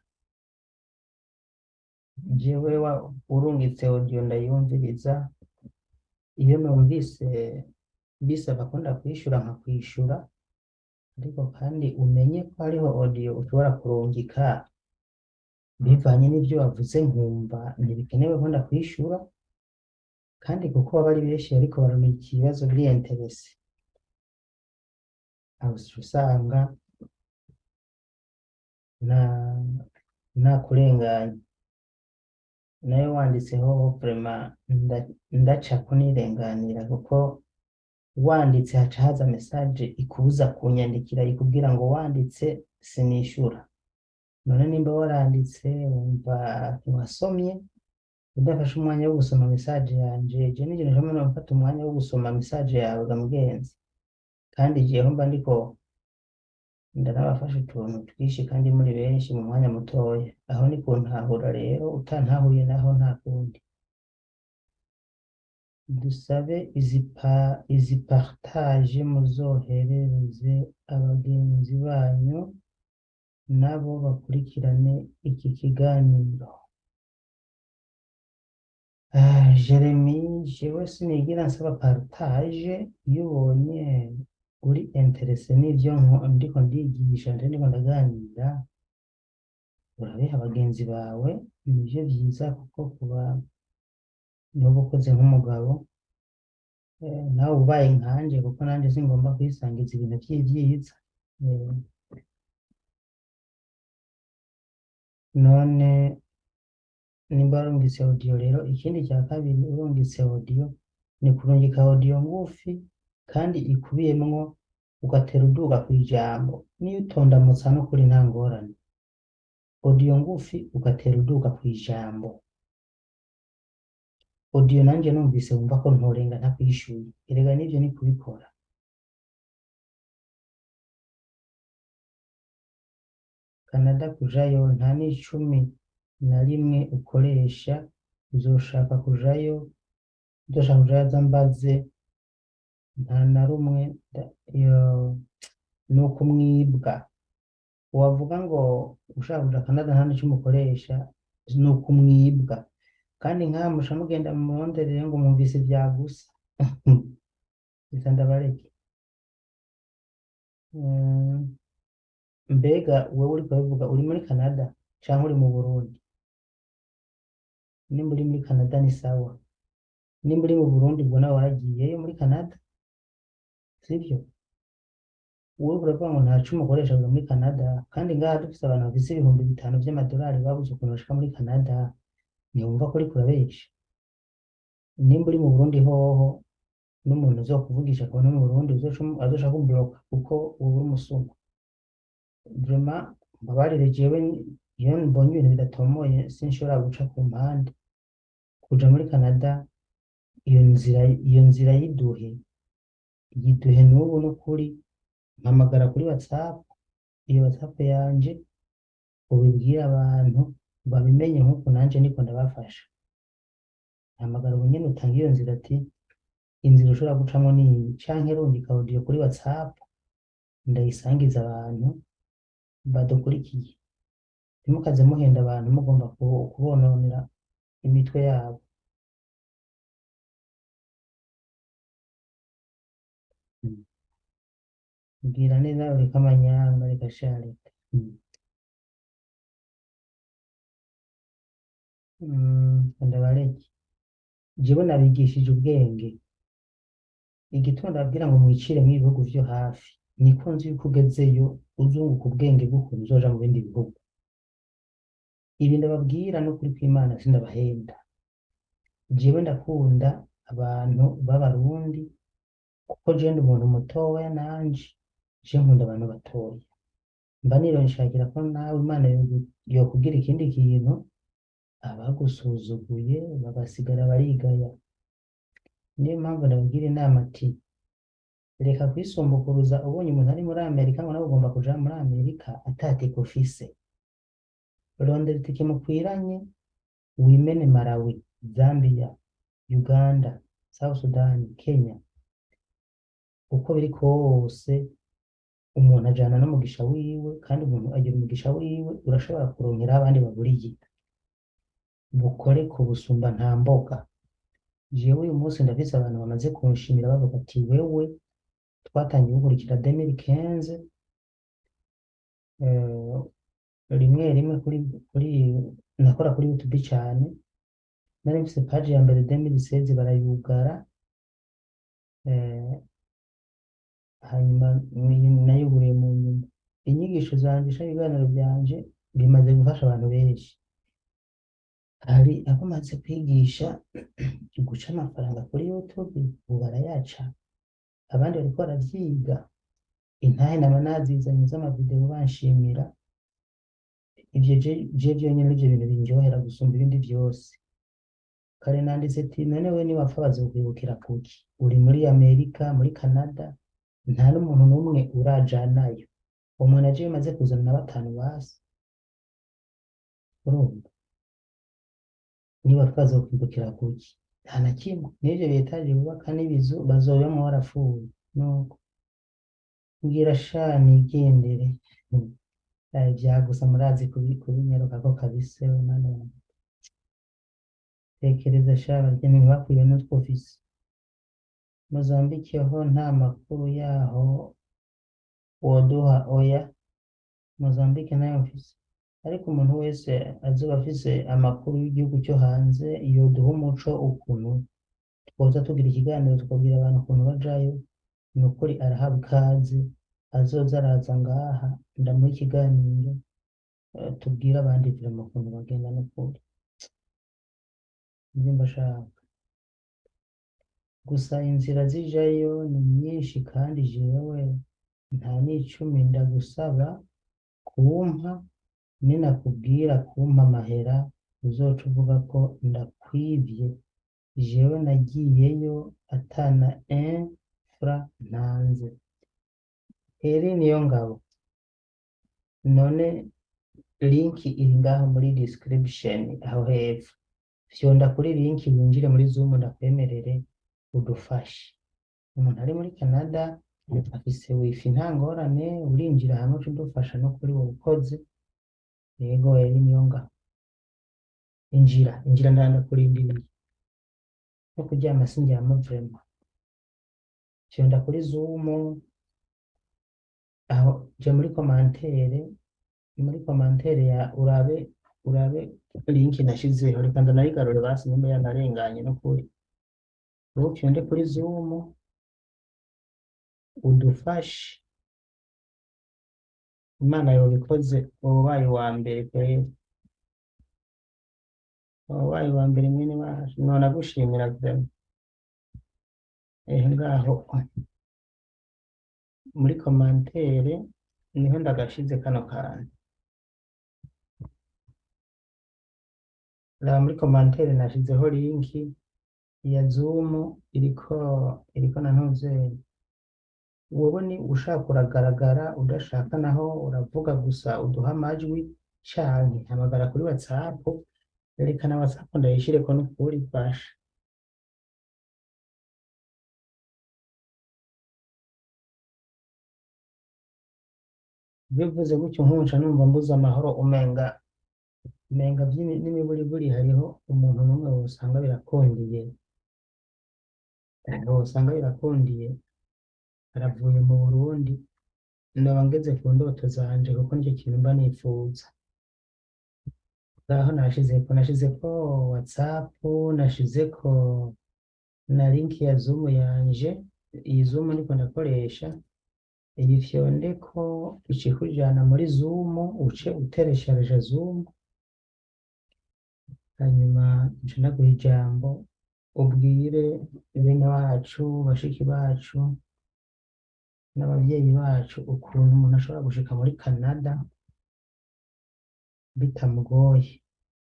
Jewe urungitse audio ndayumviriza, iyo numvise bisaba ko ndakwishura nkakwishura. Ariko kandi umenye ko hariho audio ushobora kurungika bivanye n'ibyo wavuze, nkumva ntibikenewe ko ndakwishura, kandi kuko baba ari benshi ariko barungika ibibazo biri intéressé, aho usanga nta nta kurenganya. Nayo wanditseho vraiment ndaca kunirenganira, kuko wanditse haca haza message ikubuza kunyandikira, ikubwira ngo wanditse sinishura. None nimba waranditse wumva ntiwasomye, udafashe umwanya wo gusoma message yanje, je n'ikintu nshobora gufata umwanya wo gusoma message yawe ga mugenzi? Kandi jeho mba ndiko ndanabafasha utuntu twinshi kandi muri benshi mu mwanya mutoya. Aho ni kuntahura rero, utantahuye naho nta kundi. Dusabe izi partage, muzoherereze abagenzi banyu nabo bakurikirane iki kiganiro. Ah, Jeremy, jewe sinigira nsaba partage. Iyo ubonye uri intéressé n'ivyo ndiko ndigisha, ndiko ndaganira, urabiha bagenzi bawe, nivyo vyiza, kuko kuba niba ukoze nk'umugabo, nawe ubaye nkanje, kuko nanje singomba kwisangiza ibintu vy'ivyiza. None nimba warungitse audio rero, ikindi cya kabiri, urungitse audio ni kurungika audio ngufi kandi ikubiyemwo, ugatera uduga kw'ijambo. Niyo utondamutsa n'ukuri nta ngorane, audio ngufi ugatera uduga kw'ijambo. Audio nanje numvise wumva ko ntorenga ntakwishuye. Erega nivyo ni kubikora. Canada kujayo nta n'icumi na rimwe ukoresha. Uzoshaka kujayo, uzoshaka kujayo aza mbaze, nta na rumwe ni ukumwibwa. Uwavuga ngo ushaka kuja Canada nta n'icumi ukoresha, ni ukumwibwa. Kandi nkaha muca mugenda muronderere ngo mwumvise vyagusa. Reka ndabareke. Mbega wewe uriko urabivuga uri muri Canada canke uri mu Burundi? Nimba uri muri Canada ni sawa, nimba uri mu Burundi ubwo nawe waragiyeyo muri Canada, sivyo? Wowe uravuga ngo nta cumi ukoresha kuja muri Canada, kandi ngaha dufise abantu bafise 5000 vy'amadolari babuze ukuntu bashika muri Canada, ntiwumva ko uriko urabesha? Nimba uri mu Burundi hoho, n'umuntu uzokuvugisha akabona mu Burundi azoca akubloka, kuko uba uri umusuma. Vraiment mbabarire, jewe. Iyo mbonye ibintu bidatomoye sinshobora guca ku mpande. Kuja muri Canada, iyo nzira yiduhe, yiduhe n'ubu n'ukuri. Mpamagara kuri WhatsApp, iyo WhatsApp yanje, ubibwire abantu babimenye nk'uko nanje niko ndabafasha. Hamagara ubu nyene, utange iyo nzira, ati inzira ushobora gucamwo ni iyi, canke rungika audio kuri WhatsApp ndayisangiza abantu badukurikiye. Ntimukaze muhenda abantu mugomba kubononera imitwe yabo. Mbwira neza, ureke amanyanga, reka sha, reka. Ndabareke, jewe nabigishije ubwenge. Igituma ndababwira ngo mwicire mw'ibihugu vyo hafi, niko nzi yuko ugezeyo uzunguka ubwenge bw'ukuntu uzoja mu bindi bihugu. Ibi ndababwira n'ukuri kw'Imana, sindabahenda. Jewe ndakunda abantu b'Abarundi kuko jewe ndi umuntu mutoya, nanje je nkunda abantu batoya. Mba nishakira ko nawe Imana yokugira ikindi kintu, abagusuzuguye bagasigara barigaya. Niyo mpamvu ndababwira inama ati reka kwisumbukuruza ubonye umuntu ari muri Amerika ngo nawe ugomba kuja muri Amerika atatike ufise. Rondera itike mukwiranye, wimene Malawi, Zambia, Uganda, South Sudan, Kenya. Uko biri kose umuntu ajana n'umugisha wiwe, kandi umuntu agira umugisha wiwe. Urashobora kuronkeraho abandi baburiye. Bukore ku busumba nta mboga. Jewe uyu munsi ndafise abantu bamaze kunshimira bavuga ati wewe twatangiye gukurikira 2015, rimwe rimwe kuri nakora kuri YouTube cyane. Nari mfise page ya mbere 2016 barayugara, hanyuma nayuguriye mu nyuma. Inyigisho zanje canke ibiganiro byanje bimaze gufasha abantu benshi. Hari abo maze kwigisha guca amafaranga kuri YouTube, ubu barayaca, abandi bariko baravyiga. Intahe naba nazizanye z'amavideo banshimira. Ivyo je vyonyene nivyo bintu bindyohera gusumba ibindi vyose. Kare nanditse ati none we niwapfa bazokwibukira kuki? Uri muri Amerika, muri Canada, nta n'umuntu n'umwe urajanayo. Umuntu aje bimaze kuzana na batanu basi. Urumva, niwapfa bazokwibukira kuki? Nta na kimwe. N'ivyo b'étages bubaka n'ibizu bazobibamwo warapfuye. Nuko mbwira sha nigendere. Vyagusa murazi kubinyarukako kabisa. We Mana yanjye, tekereza sha, barya ntibakwiye n'utwo ufise. Mozambique ho nta makuru yaho woduha? Oya, Mozambique ntayo mfise, ariko umuntu wese azoba afise amakuru y'igihugu cyo hanze yoduha umuco ukuntu twoza tugira ikiganiro tukabwira abantu ukuntu bajayo. Ni ukuri arahabwa ikaze, azoza araza ngaha ndamuha ikiganiro, tubwire abandi vraiment ukuntu bagenda. N'ukuri nibyo mbashaka gusa. Inzira zijayo ni nyinshi, kandi jewe nta n'icumi ndagusaba kumpa. Ninakubwira kumpa amahera uzoca uvuga ko ndakwivye. Jewe nagiyeyo atana un franc ntanze. Eri niyo ngabo. None link iri ngaho muri description aho hepfo, fyonda kuri link winjire muri Zoom ndakwemerere udufashe. Umuntu ari muri Canada afise wifi, nta ngorane, urinjira hamwe uca udufasha. No kuri wowe ukoze. Yego, eri niyo ngabo, injira, injira, ndakurindiriye. No kuryama sindyama vraiment. Fyonda kuri Zoom aho, ja muri commentaire, muri commentaire ya urabe link nashizeho. Reka ndanayigarure basi nimba yanarenganye. No kuri wowe ufyonde kuri Zoom udufashe. Imana yobikoze, wowe ubaye uwa mbere kweri, wowe ubaye uwa mbere mwene wacu, nona gushimira vraiment. Ehe, ngaho muri commentaire niho ndagashize kano kantu. Raba muri commentaire, nashizeho link ya Zoom iriko na ntuzeye. Wowe ni ushaka uragaragara, udashaka naho uravuga gusa uduha amajwi, canke hamagara kuri WhatsApp. Erekana WhatsApp ndayishireko n'ukuri basha. Bivuze gutyo nkunca numva mbuze amahoro, umenga n'imiburiburi hariho umuntu n'umwe wosanga birakundiye, wosanga birakundiye aravuye mu Burundi, noba ngeze ku ndoto zanje kuko nicyo kintu mba nifuza. Ngaho nashizeko WhatsApp, nashizeko na link ya Zoom yanje. Iyi Zoom ndiko ndakoresha, iyi fyondeko ica ikujana muri Zoom, uce utereshareja Zoom, hanyuma nca ndaguha ijambo ubwire bene wacu, bashiki bacu n'abavyeyi bacu ukuntu umuntu ashobora gushika muri Canada bitamugoye,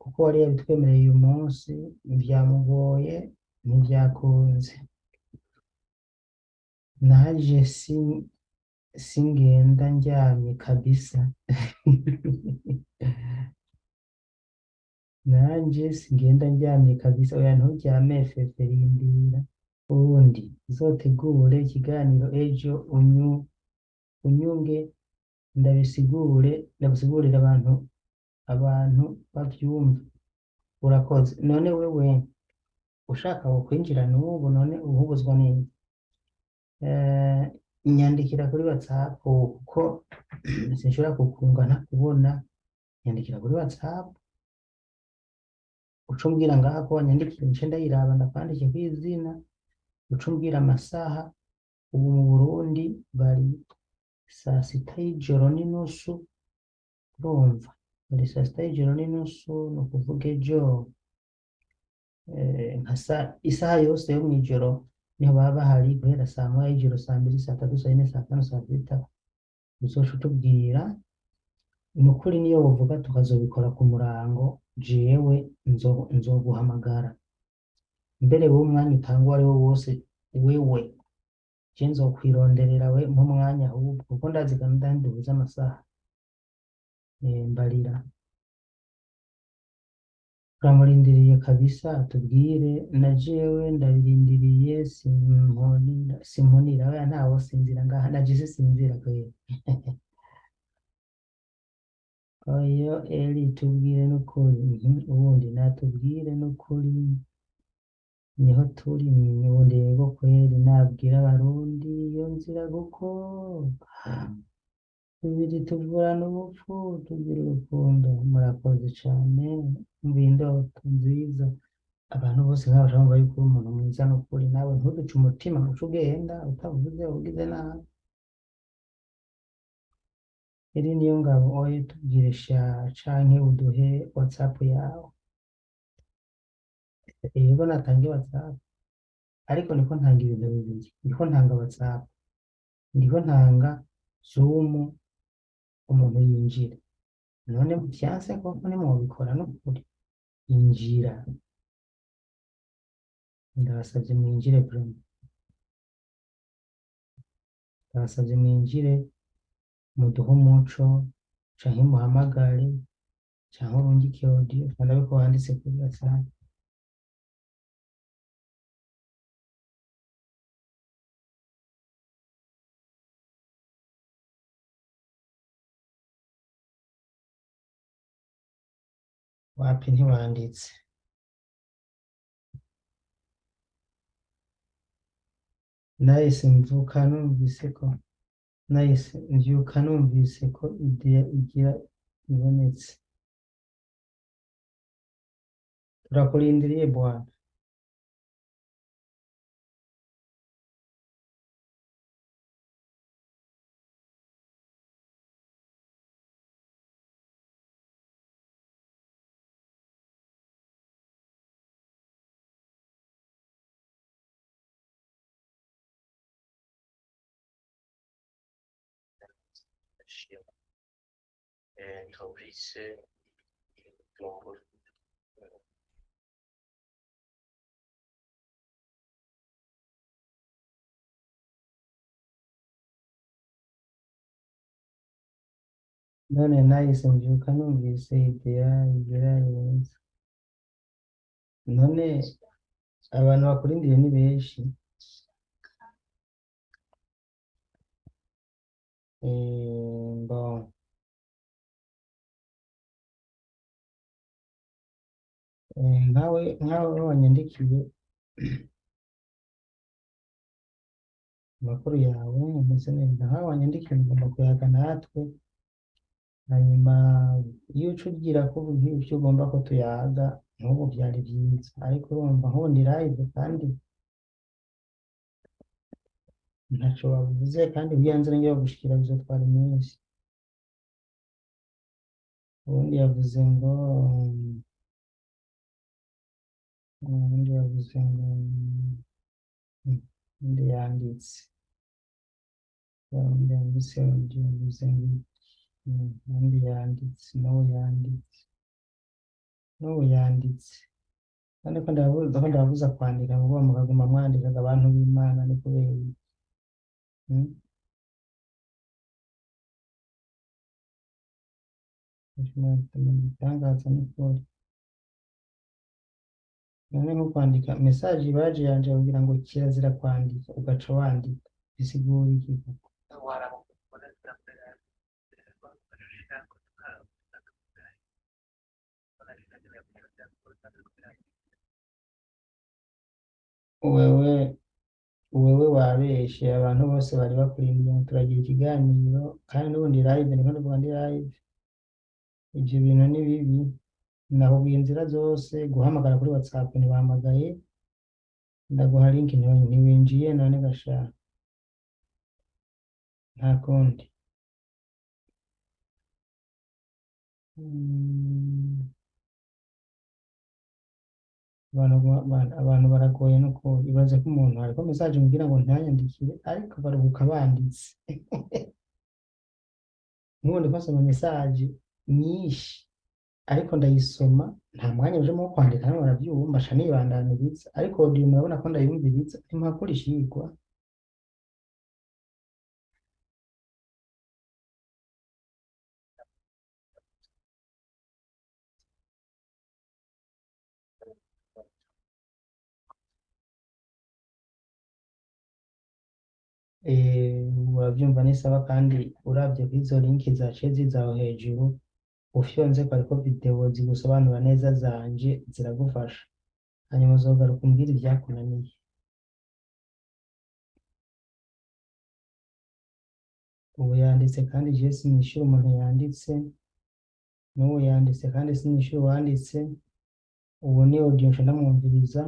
kuko wari yabitwemereye uyu munsi vyamugoye, ntivyakunze. Naje singenda ndyamye kabisa. Nanje singenda ndyamye kabisa. Oya, nturyame fefe, rindira ubundi uzotegure ikiganiro ejo unyunge ndabisigure, ndabisigurire abantu bavyumve. Urakoze. None wewe ushaka wokwinjira n'ubu, none uhubuzwa n'iki? Nyandikira kuri WhatsApp kuko sinshobora kukunga ntakubona. Nyandikira kuri WhatsApp, uca umbwira ngaha ko wanyandikira, nce ndayiraba ndakwandike kw'izina, uca umbwira amasaha. Ubu mu Burundi bari saa 6 y'ijoro n'inusu, urumva bari saa 6 y'ijoro n'inusu, ni ukuvuga ejo nka isaha yose yo mw'ijoro niho baba bahari, guhera saa 1 y'ijoro, saa 2, saa 3, saa 4, saa 5, saa 6, uzoca utubwira. Ni ukuri niyo wovuga tukazobikora ku murango, jewe nzoguhamagara. Mbere wowe umwanya utanga uwo ariwo wose, wewe je nzokwironderera we nk'umwanya ahubwo, kuko ndazi Canada ntiduhuza amasaha. Mbarira turamurindiriye kabisa atubwire, na jewe ndabirindiriye, simponira oya, ntawo sinzira ngaha, na je sinzira kweri. Oyo Eli tubwire n'ukuri, ubundi natubwire n'ukuri niho turi, ubundi yego kweri nabwira abarundi iyo nzira, kuko tubiri tuvurana ubupfu tugira urukundo. Murakoze cane, umva indoto nziza. Abantu bose nk'aba bumva yuko uri umuntu mwiza n'ukuri, nawe ntuduce umutima uce ugenda utavuze ugize nabi. Iri niyo ngabo, oye tubwire sha, canke uduhe WhatsApp yawe. Yego natange WhatsApp, ariko niko ntanga ibintu bibiri, ndiko ntanga WhatsApp, ndiko ntanga Zoom, umuntu yinjira. None vyanse koko ntimwobikora n'ukuri? Injira, ndabasavye mwinjire vraiment, ndabasavye mwinjire muduhe umuco, canke muhamagare, canke urungike audio, ndabe ko wanditse kuri WhatsApp. Wapi ntiwanditse. Nahise mvuka numvise ko nahise mvyuka numvise ko idea igira ibonetse. Turakurindiriye bwana. Ndashima Fabrice Bujumbura. None nahise mbyuka numvise idea igira irenze. None abantu bakurindiriye ni benshi. Bon. Nkawe wanyandikiye amakuru yawe ameze neza, nkawe wanyandikiye ugomba kuyaga natwe, hanyuma iyo uca ugira ko ivyo ugomba ko tuyaga nk'ubu vyari vyiza, ariko urumva nk'ubu ndi live kandi ntaco bavuze, kandi kugira nze nongere gushikira bizotwara iminsi. Uwundi yavuze ngo uwundi yavuze ngo uwundi yanditse uwundi yanditse uwundi yavuze ngo uwundi yanditse n'uwo yanditse n'uwo yanditse. Kandi ko ndababuza kwandika ngo mukaguma mwandikaga abantu b'Imana ni kubera iki? Ibitangaza n'ukuri. None nko kwandika message baje yanje kugira ngo kirazira kwandika ugaca wandika bisigura iki koko? Wewe wabeshe abantu bose bari bakurindiriye ngo turagira ikiganiro, kandi n'ubundi live ndiko ndavuga ndi live. Ivyo bintu ni bibi, nakubwiye inzira zose, guhamagara kuri WhatsApp ntibahamagaye, ndaguha link ntiwinjiye, none gasha nta kundi. Abantu baragoye nuko ibaze ko umuntu ariko message mugira ngo ntayandikire, ariko baruhuka banditse. Nk'ubu ndiko nsoma message nyinshi ariko ndayisoma nta mwanya ujemo wo kwandika, namwe muravyumva, nca nibandaniriza, ariko audio murabona ko ndayumviriza ntimpakora ishigwa. Uravyumva nisaba, kandi uravye kw'izo link zaciye ziza aho hejuru ufyonzeko hariko video zigusobanura neza zanje ziragufasha, hanyuma uzogaruka umbwire ivyakunaniye. Ubu yanditse kandi jewe sinishura umuntu yanditse, n'ubu yanditse kandi sinishura uwanditse. Ubu ni audio nca ndamwumviriza.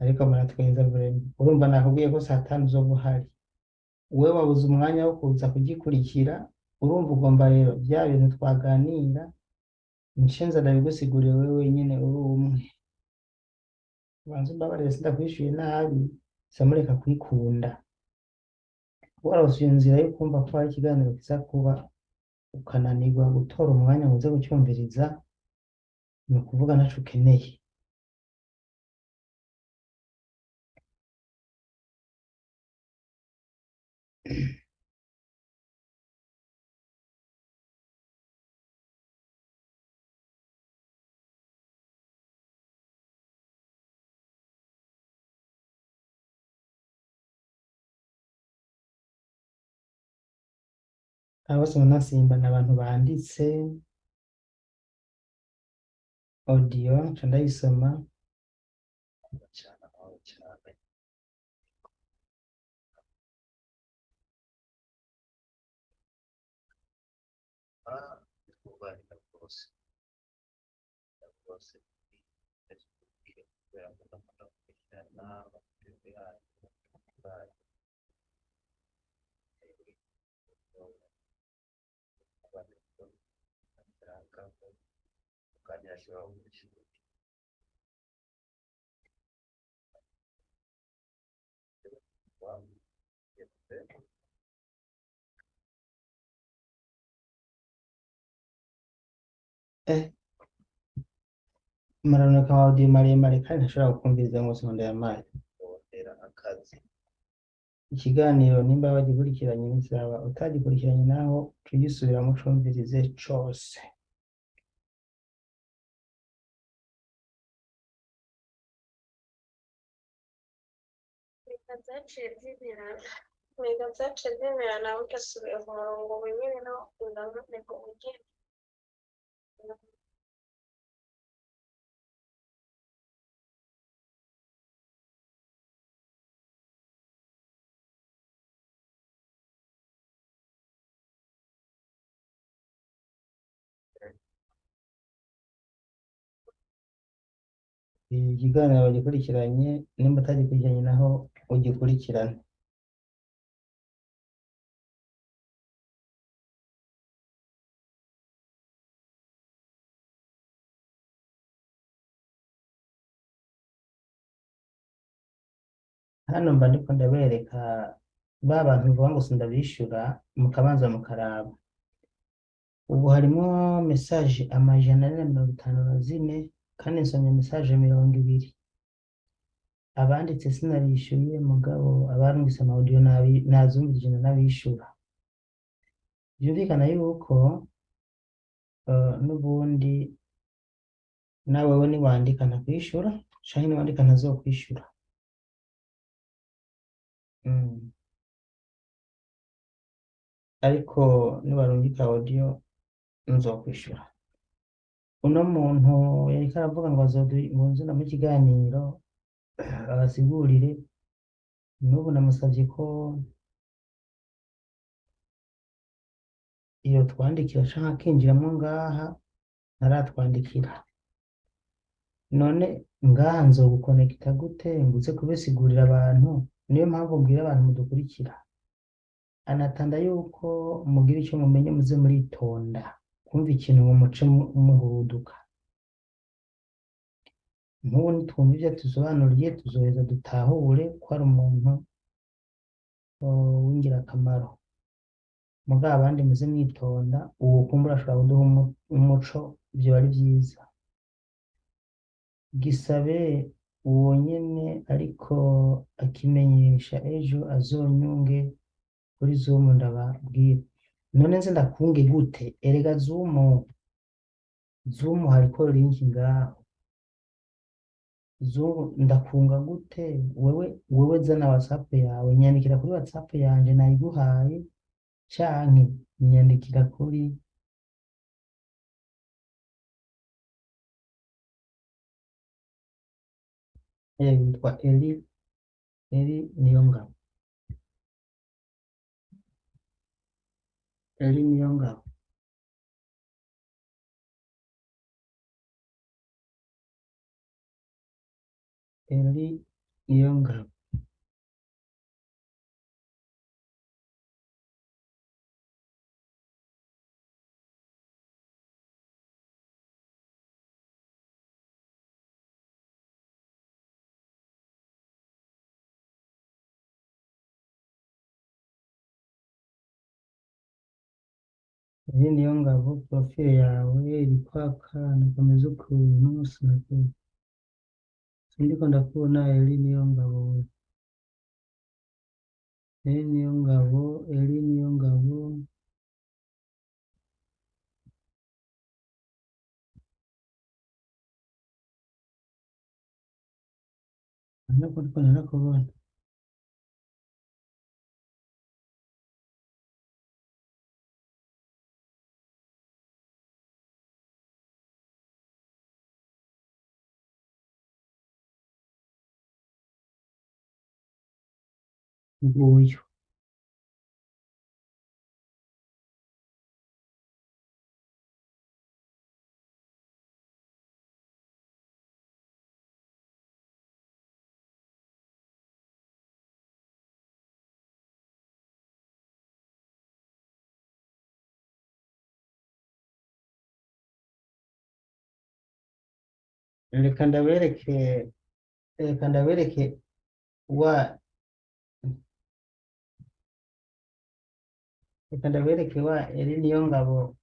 Ariko muratwenza vraiment, urumva nakubwiye ko saa tanu uzoba uhari, wewe wabuze umwanya wo kuza kugikurikira. Urumva ugomba rero vya bintu twaganira nshenza ndabigusigurire wewe wenyene uri umwe. Banza umbabarire sindakwishuye nabi, samureka kwikunda. Warose iyo nzira yo kumva ko hari ikiganiro kiza kuba ukananirwa gutora umwanya ngo uze kucyumviriza, ni ukuvuga ntaco ukeneye. Aba bose nasimba ni abantu banditse audio nca ndayisoma. Facebook kubera ko ndakunda gukurikirana amakuru yayo bayo Eh, muraboneka ama audio maremare kandi ntashobora gukumviriza ngo ndayamaye. Kurondera akazi. Ikiganiro nimba wagikurikiranye nizaba, utagikurikiranye naho tugisubiramo ucumvirize cose. Reka zaciye zimirana, reka zaciye zimirana ugasubiye ku murongo wenyine nawo unanirwa ugenda. Ikiganiro wagikurikiranye, nimba utagikurikiranye naho ugikurikirane. Hano mba ndiko ndabereka ba bantu bavuga ngo sindabishura, mukabanza mukaraba. Ubu harimo message 454 kandi nsomye message 20. Abanditse sinabishuye, mugabo abarungitse ama audio nazumvirije ndanabishura. Byumvikana yuko n'ubundi nawewe niwandika ntakwishura canke niwandika ntazokwishura. Ariko nibarungika audio nzokwishura. Uno muntu yariko aravuga ngo ngo nze ndamuhe ikiganiro abasigurire, n'ubu namusavye ko iyo twandikira canke akinjiramwo ngaha, ntaratwandikira. None ngaha nzogukonekita gute ngo uze kubisigurira abantu? Niyo mpamvu mbwira abantu mudukurikira, anatanda yuko mugira ico mumenye muze muritonda kumva ikintu ngo muce muhuruduka. Nk'ubu nitwumva ivyo tusobanuriye tuzoheza dutahure ko ari umuntu w'ingirakamaro. Mugabo abandi muze mwitonda, uwo kumbura ashobora kuduha umuco, vyoba ari vyiza. Gisabe uwo nyene ariko akimenyesha ejo azonyunge kuri Zoom ndababwira. None nze ndakunge gute? Erega Zoom hariko link ngaho. Zoom ndakunga gute? Wewe zana WhatsApp yawe, nyandikira kuri WhatsApp yanje nayiguhaye, canke nyandikira kuri yitwa Eli Niyongabo. Eli Niyongabo. Eli Niyongabo. Eli Niyongabo, profile yawe iriko akana kameze ukuntu sinakubona. Sindiko ndakubona Eli Niyongabo we. Eli Niyongabo, Eli Niyongabo. Nako ndiko narakubona. Nguyu. Reka ndabereke, reka ndabereke wa reka ndabereke wa Eri Niyongabo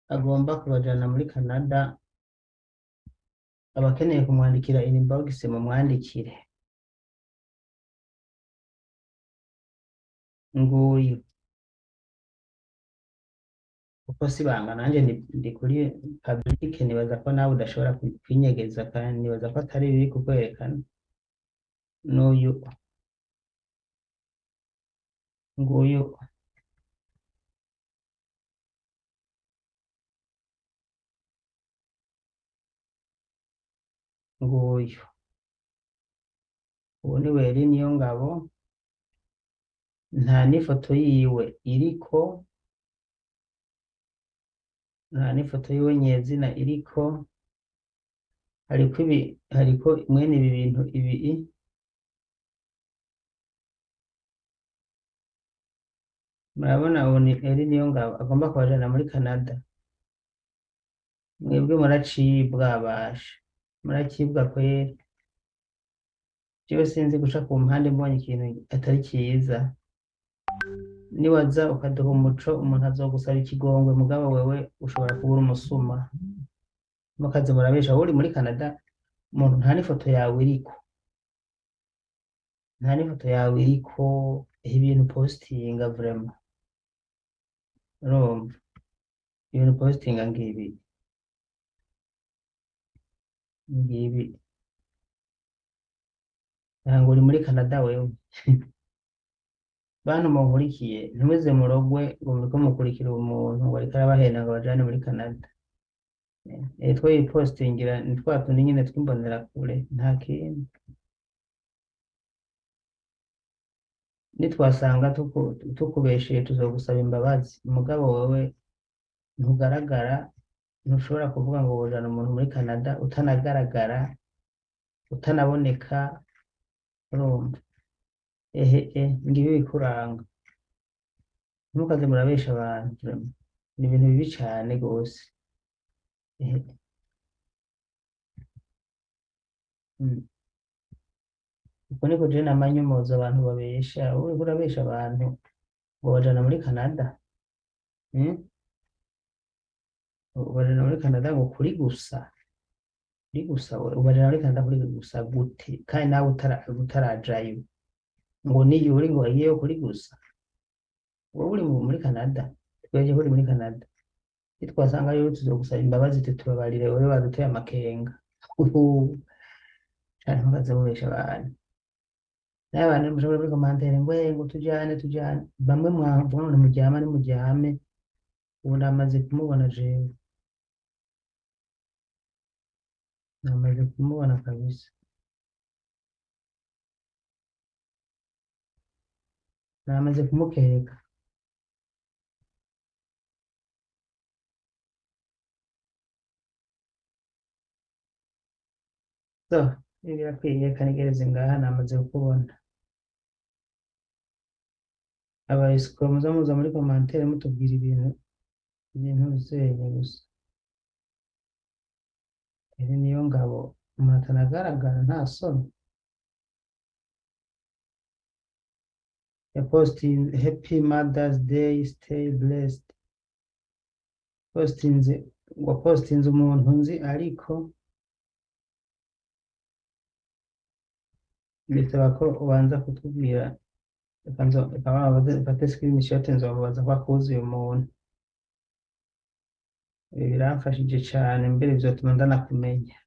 agomba kubajana muri Canada. Abakeneye kumwandikira inbox mumwandikire. Nguyu kuko si banga nanje ndi kuri public, nibaza ko nawe udashobora kwinyegeza kandi nibaza ko atari bibi kukwerekana. N'uyu nguyu nguyu uwo ni Eri Niyongabo, nta n'ifoto yiwe iriko, nta n'ifoto yiwe nyezina iriko, hariko ibi, hariko mwene ibi bintu ibi. Murabona ubu ni Eri Niyongabo agomba kubajana muri Canada. Mwebwe muracibwa basha, muracibwa kweri. Jewe sinzi guca ku mpande mbonye ikintu atari ciza. Niwaza ukaduha umuco umuntu azogusaba ikigongwe, mugabo wewe ushobora kubura umusuma. Mukaze murabesha, wowe uri muri Canada umuntu nta n'ifoto yawe iriko, nta n'ifoto yawe iriko, ibintu postinga vraiment, urumva ibintu postinga ngibi ngibi, ntabwo uri muri Canada wewe. Bantu munkurikiye ntimuze murogwe ngo muriko mukurikira uwo muntu ngo ariko arabahenda ngo abajane muri Canada. Two yipostingira ni twa tundi nyene tw'imbonerakure, nta kindi. Nitwasanga tukubesheye tuzogusaba imbabazi, mugabo wewe ntugaragara, ntushobora kuvuga ngo wojana umuntu muri Canada utanagaragara, utanaboneka, urumva. Ehe ngibi bikuranga. Ntimukaze murabesha abantu vraiment, ni ibintu bibi cane gose. Ehe. Uko niko jewe nama nyomoza abantu babesha, wowe uriko urabesha abantu ngo bajana muri Canada. Ubajana muri Canada ngo kuri gusa, kuri gusa, ubajana muri Canada kuri gusa gute? Kandi nawe utarajayo, ngo niyo uri ngo wagiyeyo kuri gusa. Wowe uri muri Canada, twebwe uri muri Canada. Nitwasanga rero tuzogusaba imbabazi tutubabarire, wewe baduteye amakenga. Cane ntukaze mubesha abantu. Nawe abantu mushobora muri commentaire ngo ngo tujane tujane, bamwe mwavuga ngo nimuryame nimuryame, ubu namaze kumubona jewe, namaze kumubona kabisa, namaze kumukeka. So ibi birakwiye kanigereze ngaha, namaze kukubona. Aba escroc muza muza muri commentaire mutubwira ibintu zenye gusa. Eri Niyongabo umuntu atanagaragara nta soni. Yapostinze Happy Mother's Day, stay blessed. Postinze, wapostinze umuntu nzi ariko bisaba ko ubanza kutubwira. Reka mfate screenshot nzomubaza ko akuzi uyu muntu. Ibi biramfashije cane mbere bizotuma ndanakumenya.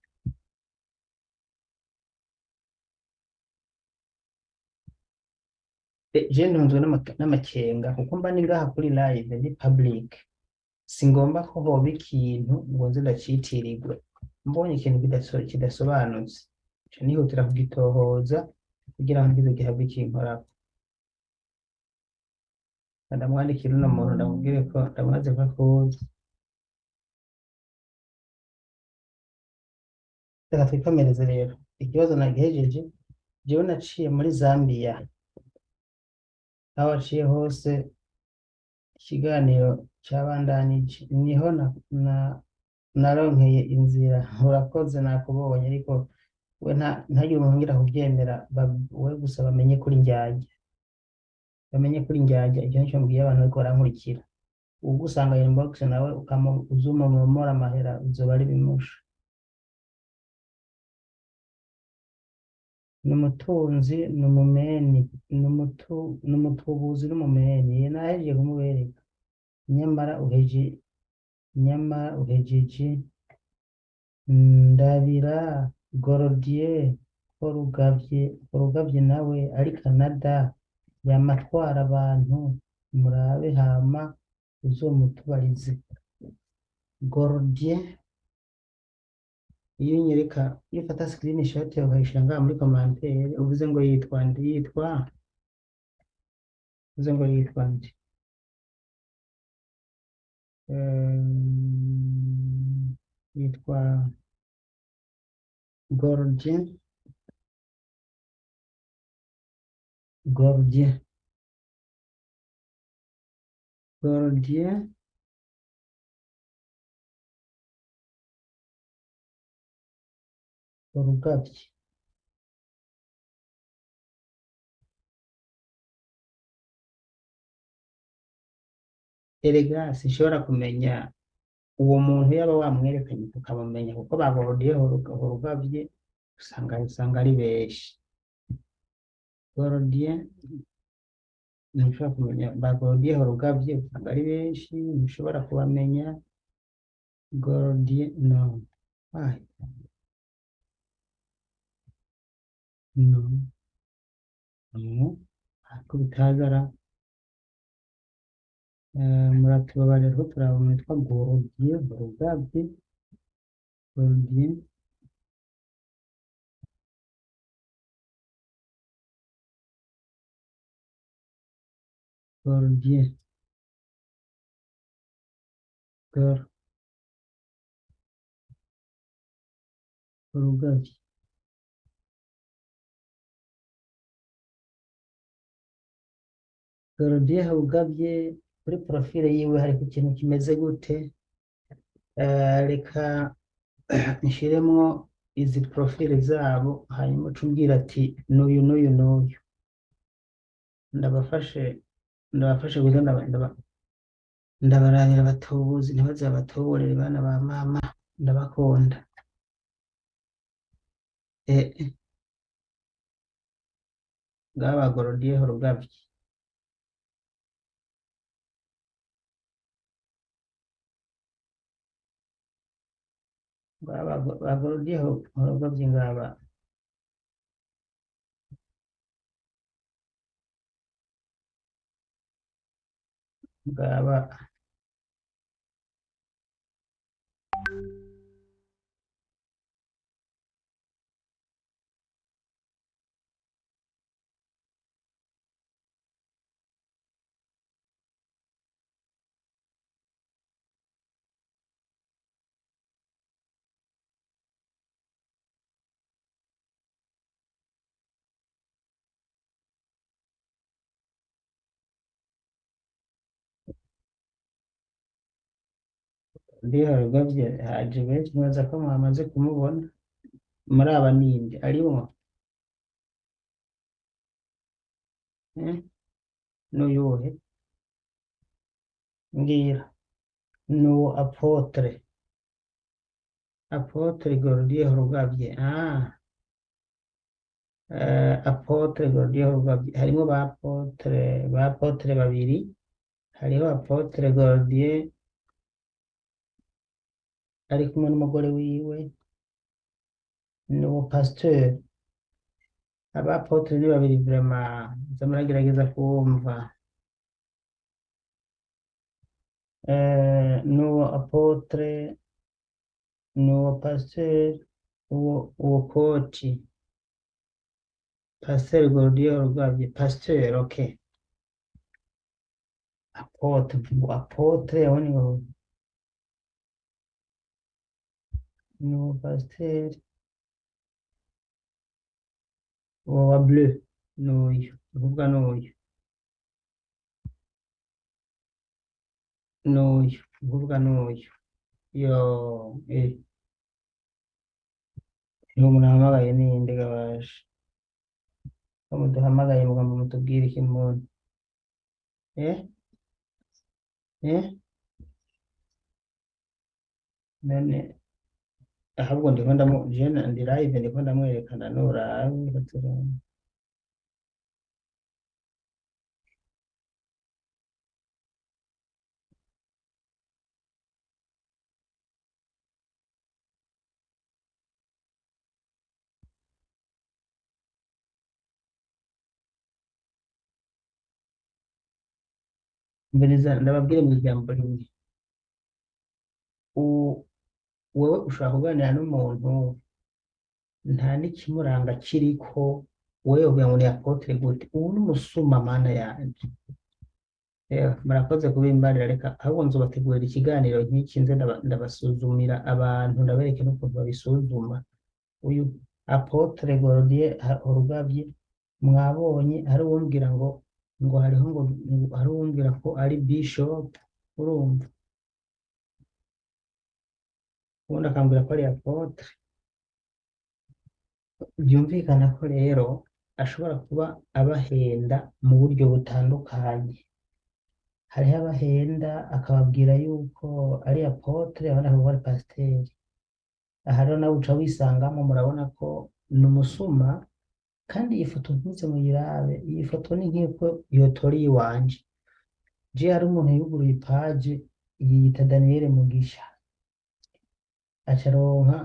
Je ntunzwe n'amakenga kuko mba ni ngaha kuri live ni public, singomba ko hoba ikintu ngo nze ndacitirirwe. Mbonye ikintu kidasobanutse nca nihutira kugitohoza kugira ngo ntikize gihabwe ikinkorako. Ndamwandikira uno muntu ndamubwire ko ndamubaze ko akuzi. Reka twikomereze rero. Ikibazo nagihejeje, jewe naciye muri Zambia, aho waciye hose ikiganiro cabandanije, niho Naronkeye inzira, urakoze, nakubonye, ariko we ntagire umuntu ngira kubyemera, we gusa bamenye kuri njyajya, bamenye kuri njyajya. Icyo nicyo mbwiye abantu bariko barankurikira. Ubwo usanga inbox nawe uzumumomora amahera, uzoba ari bimusha. Ni umutunzi, ni umumeni, ni umutubuzi n'umumeni. Ye nahejeje kumubereka. Nyamara uheje, nyamara uhejeje ndabira Gorodier Horugavye, Horugavye nawe ari Canada, yamatwara abantu, murabe hama uzomutubarize. Gorodier, iyo unyereka, iyo ufata screenshot ukayishira ngaha muri commentaire, uvuze ngo yitwa nde, yitwa, uvuze ngo yitwa nde? Yitwa Gordier, Gordier, Gordier Horugavye. Erega sinshobora kumenya uwo muntu yaba wamwerekanye tukamumenya, kuko ba Gordier Horugavye usanga ari benshi. Gordier ntushobora kumenya ba Gordier Horugavye, usanga ari benshi, ntushobora kubamenya. Gordier no, why? No, no, ariko bitazara. Muratubabarira ko turabona witwa Gordier Horugavye, Gordier Gordier Gor Horugavye. Gordier Horugavye kuri profile yiwe hariko ikintu kimeze gute? Reka nshiremwo izi profile zabo, hanyuma uce umbwira ati n'uyu n'uyu n'uyu. Ndabafashe, ndabafashe kuza ndabarabira abatubuzi, ntibaze babatuburire bana ba mama, ndabakunda. Ngaba Gordier Horugavye. Ngaba ba Gordier Horugavye ngaba. Ngaba Gordier Horugavye haje benshi, nibaza ko mwamaze kumubona. Muri aba ninde arimwo? N'uyuhe? Mbwira. N'uwo Apotre, Apotre Gordier Horugavye. Apotre Gordier Horugavye harimwo ba Apotre, ba Apotre babiri. Hariho Apotre Gordier ari kumwe n'umugore wiwe, n'uwo pasteur. Aba apotre ni babiri vraiment, nza muragerageza kumva. N'uwo apotre, n'uwo pasteur, uwo koti Pasteur Gordier Horugavye, pasteur, okay. Apotre, apotre aho ni ho. N'uwo pasteur, uwo wa bleu, n'uyu, ni ukuvuga n'uyu, n'uyu, ni ukuvuga n'uyu. Yo, iyo umuntu ahamagaye ninde gabaje? Ko muduhamagaye mugomba mutubwire iki muntu? Eh? Eh? None ahubwo ndiko ndamu je ndi live ndiko ndamwerekana nurabe reka turabe. Mberiza ndababwire mu ijambo rimwe. U- Wewe ushobora kuganira n'umuntu nta n'ikimuranga kiriko, wewe uvuga ngo ni apotre gute? Ubu ni umusuma mana yanje. Ewe, murakoze kubimbarira, reka ahubwo nzobategurira ikiganiro nk'iki nze ndabasuzumira abantu ndabereke n'ukuntu babisuzuma. Uyu apotre Gorodier Horugavye mwabonye hari uwumbwira ngo hariho ngo hari uwumbwira ko ari bishop, urumva, ubundi akambwira ko ari apotre. Byumvikana ko rero ashobora kuba abahenda mu buryo butandukanye. Hariho abahenda akababwira yuko ari apotre, abandi akavuga ko ari pasiteri. Aha rero nawe uca wisangamo, murabona ko ni umusuma. Kandi iyi foto ntuze muyirabe, iyi foto ni nk'uko yotora iyiwanje. Je hari umuntu yuguruye ipaje yiyita Daniel Mugisha, aca aronka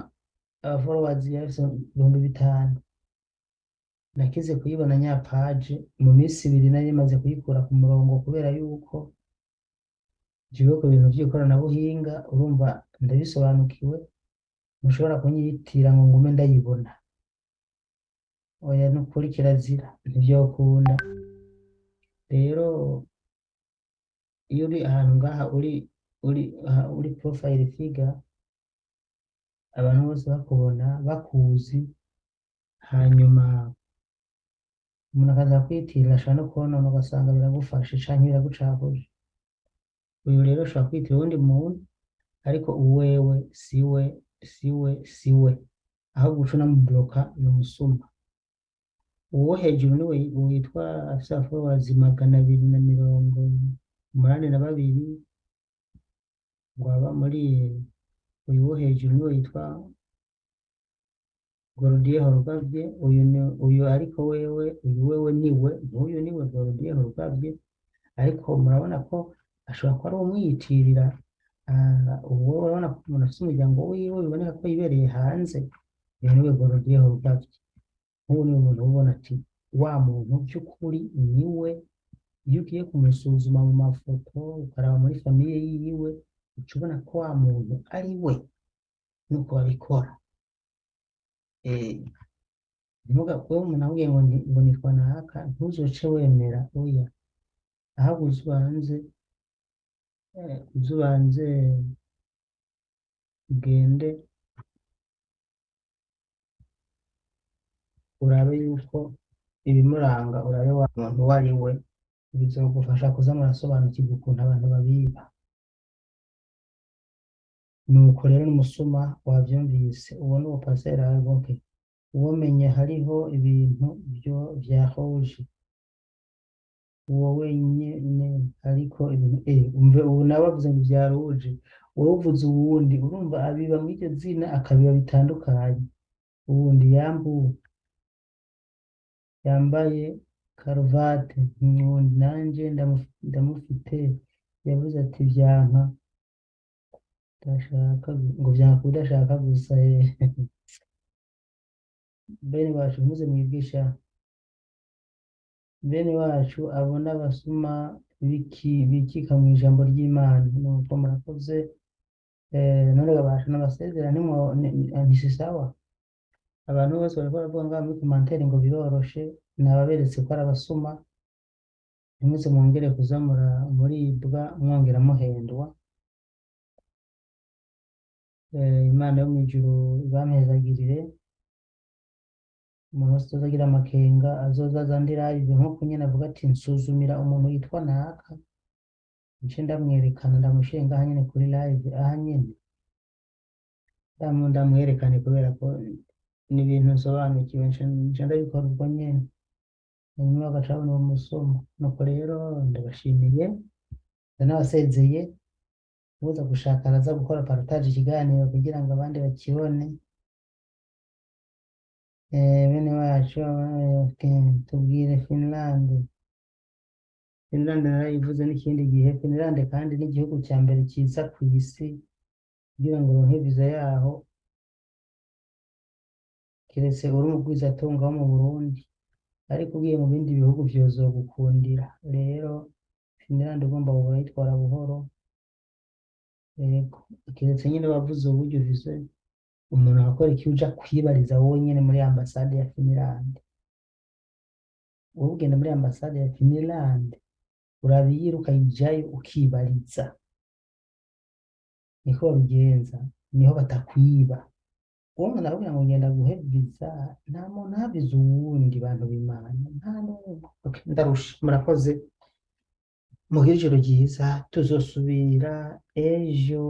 aba followers yarafise 5000. Nakize kuyibona nya paje mu minsi ibiri nari maze kuyikura ku murongo, kubera yuko jewe ku bintu vy'ikoranabuhinga urumva ndabisobanukiwe, ntushobora kunyitira ngo ngume ndayibona. Oya, nukuri kirazira, ntivyokunda. Rero iyo uri ahantu ngaha uri profile figure, abantu bose bakubona bakuzi, hanyuma umuntu akaza kwitirira ashobora no kubonona ugasanga biragufashe canke biragucafuje. Uyu rero ashobora kwitirira uwundi muntu, ariko uwewe siwe, siwe, siwe, ahubwo uca unamubloka ni umusuma. Uwo hejuru niwe witwa afise followers 282, ngo aba muri uyu wo hejuru niwe yitwa Gorodier Horugavye. Uyu ni uyu, ariko wewe uyu wewe niwe n'uyu niwe Gorodier Horugavye, ariko murabona ko ashobora kuba ari umwiyitirira. Uwo urabona ko umuntu afise umuryango wiwe biboneka ko yibereye hanze, uyu niwe Gorodier Horugavye. Nk'ubu niwe muntu ubona ati wa muntu by'ukuri niwe. Iyo ugiye kumusuzuma mu mafoto ukaraba muri famiye yiwe, uca ubona ko wa muntu ari we, nuko babikora. Ntuga kuba umuntu akubwiye ngo ngo nitwa naka, ntuzoce wemera, oya, ahubwo uzubanze ugende urabe yuko ibimuranga, urabe wa muntu uwo ari we, bizogufasha kuza murasobanukirwa ukuntu abantu babiba. Nuko rero n'umusuma wavyumvise, uwo ni uwo pasiteri Agoke. Uwomenye hariho ibintu vyo vya rouge, uwo wenyene ariko ibintu umve ubu nawe avuze ngo vya rouge, wowe uvuze uwundi, urumva abiba mw'iryo zina akabiba bitandukanye. Uwundi yambaye karuvati, uwundi nanje ndamufite, yavuze ati vyanka udashaka, ngo vyanka udashaka gusa. Bene wacu ntuze mwigisha, bene wacu abo n'abasuma bikika mu ijambo ry'Imana. Nuko murakoze. None gabasha n'abasezera ntisi sawa. Abantu bose bariko baravuga ngaha muri commentaire ngo biroroshe, nababeretse ko ari abasuma. Ntimuze mwongere kuza muribwa mwongera muhendwa. Imana yo mw'ijuru ibampezagirire. Umuntu wese azogira amakenga azoza aza ndi live nkuko nyene avuga ati nsuzumira umuntu yitwa naka, nce ndamwerekana ndamushyire ngaha nyene kuri live aha nyene. Ndamwerekane kubera ko ni ibintu nsobanukiwe, nca ndabikora ubwo nyene, hanyuma bagaca babona uwo musomo. Nuko rero ndabashimiye, ndanabasezeye. Uza gushaka araza gukora partage ikiganiro kugira ngo abandi bakibone. Bene wacu, okay, tubwire Finland. Finland narayivuze n'ikindi gihe. Finland kandi n'igihugu cya mbere cyiza ku isi kugira ngo uronke visa yaho, keretse uri umugwizatunga wo mu Burundi, ariko ugiye mu bindi bihugu vyozogukundira. Rero Finland ugomba urayitwara buhoro, yego, keretse nyine bavuze uburyo ufise umuntu akakora iki, uja kwibariza wowe nyene muri ambasade ya Finland. Wowe ugenda muri ambasade ya Finland, urabiyira ukayijayo ukibariza, niko babigenza, niho batakwiba. Uwo muntu arakubwira ngo ngenda guhe visa, nta muntu aha visa uwundi, bantu b'Imana, nta n'umwe. Okay, ndarusha, murakoze, mugire ijoro ryiza, tuzosubira ejo.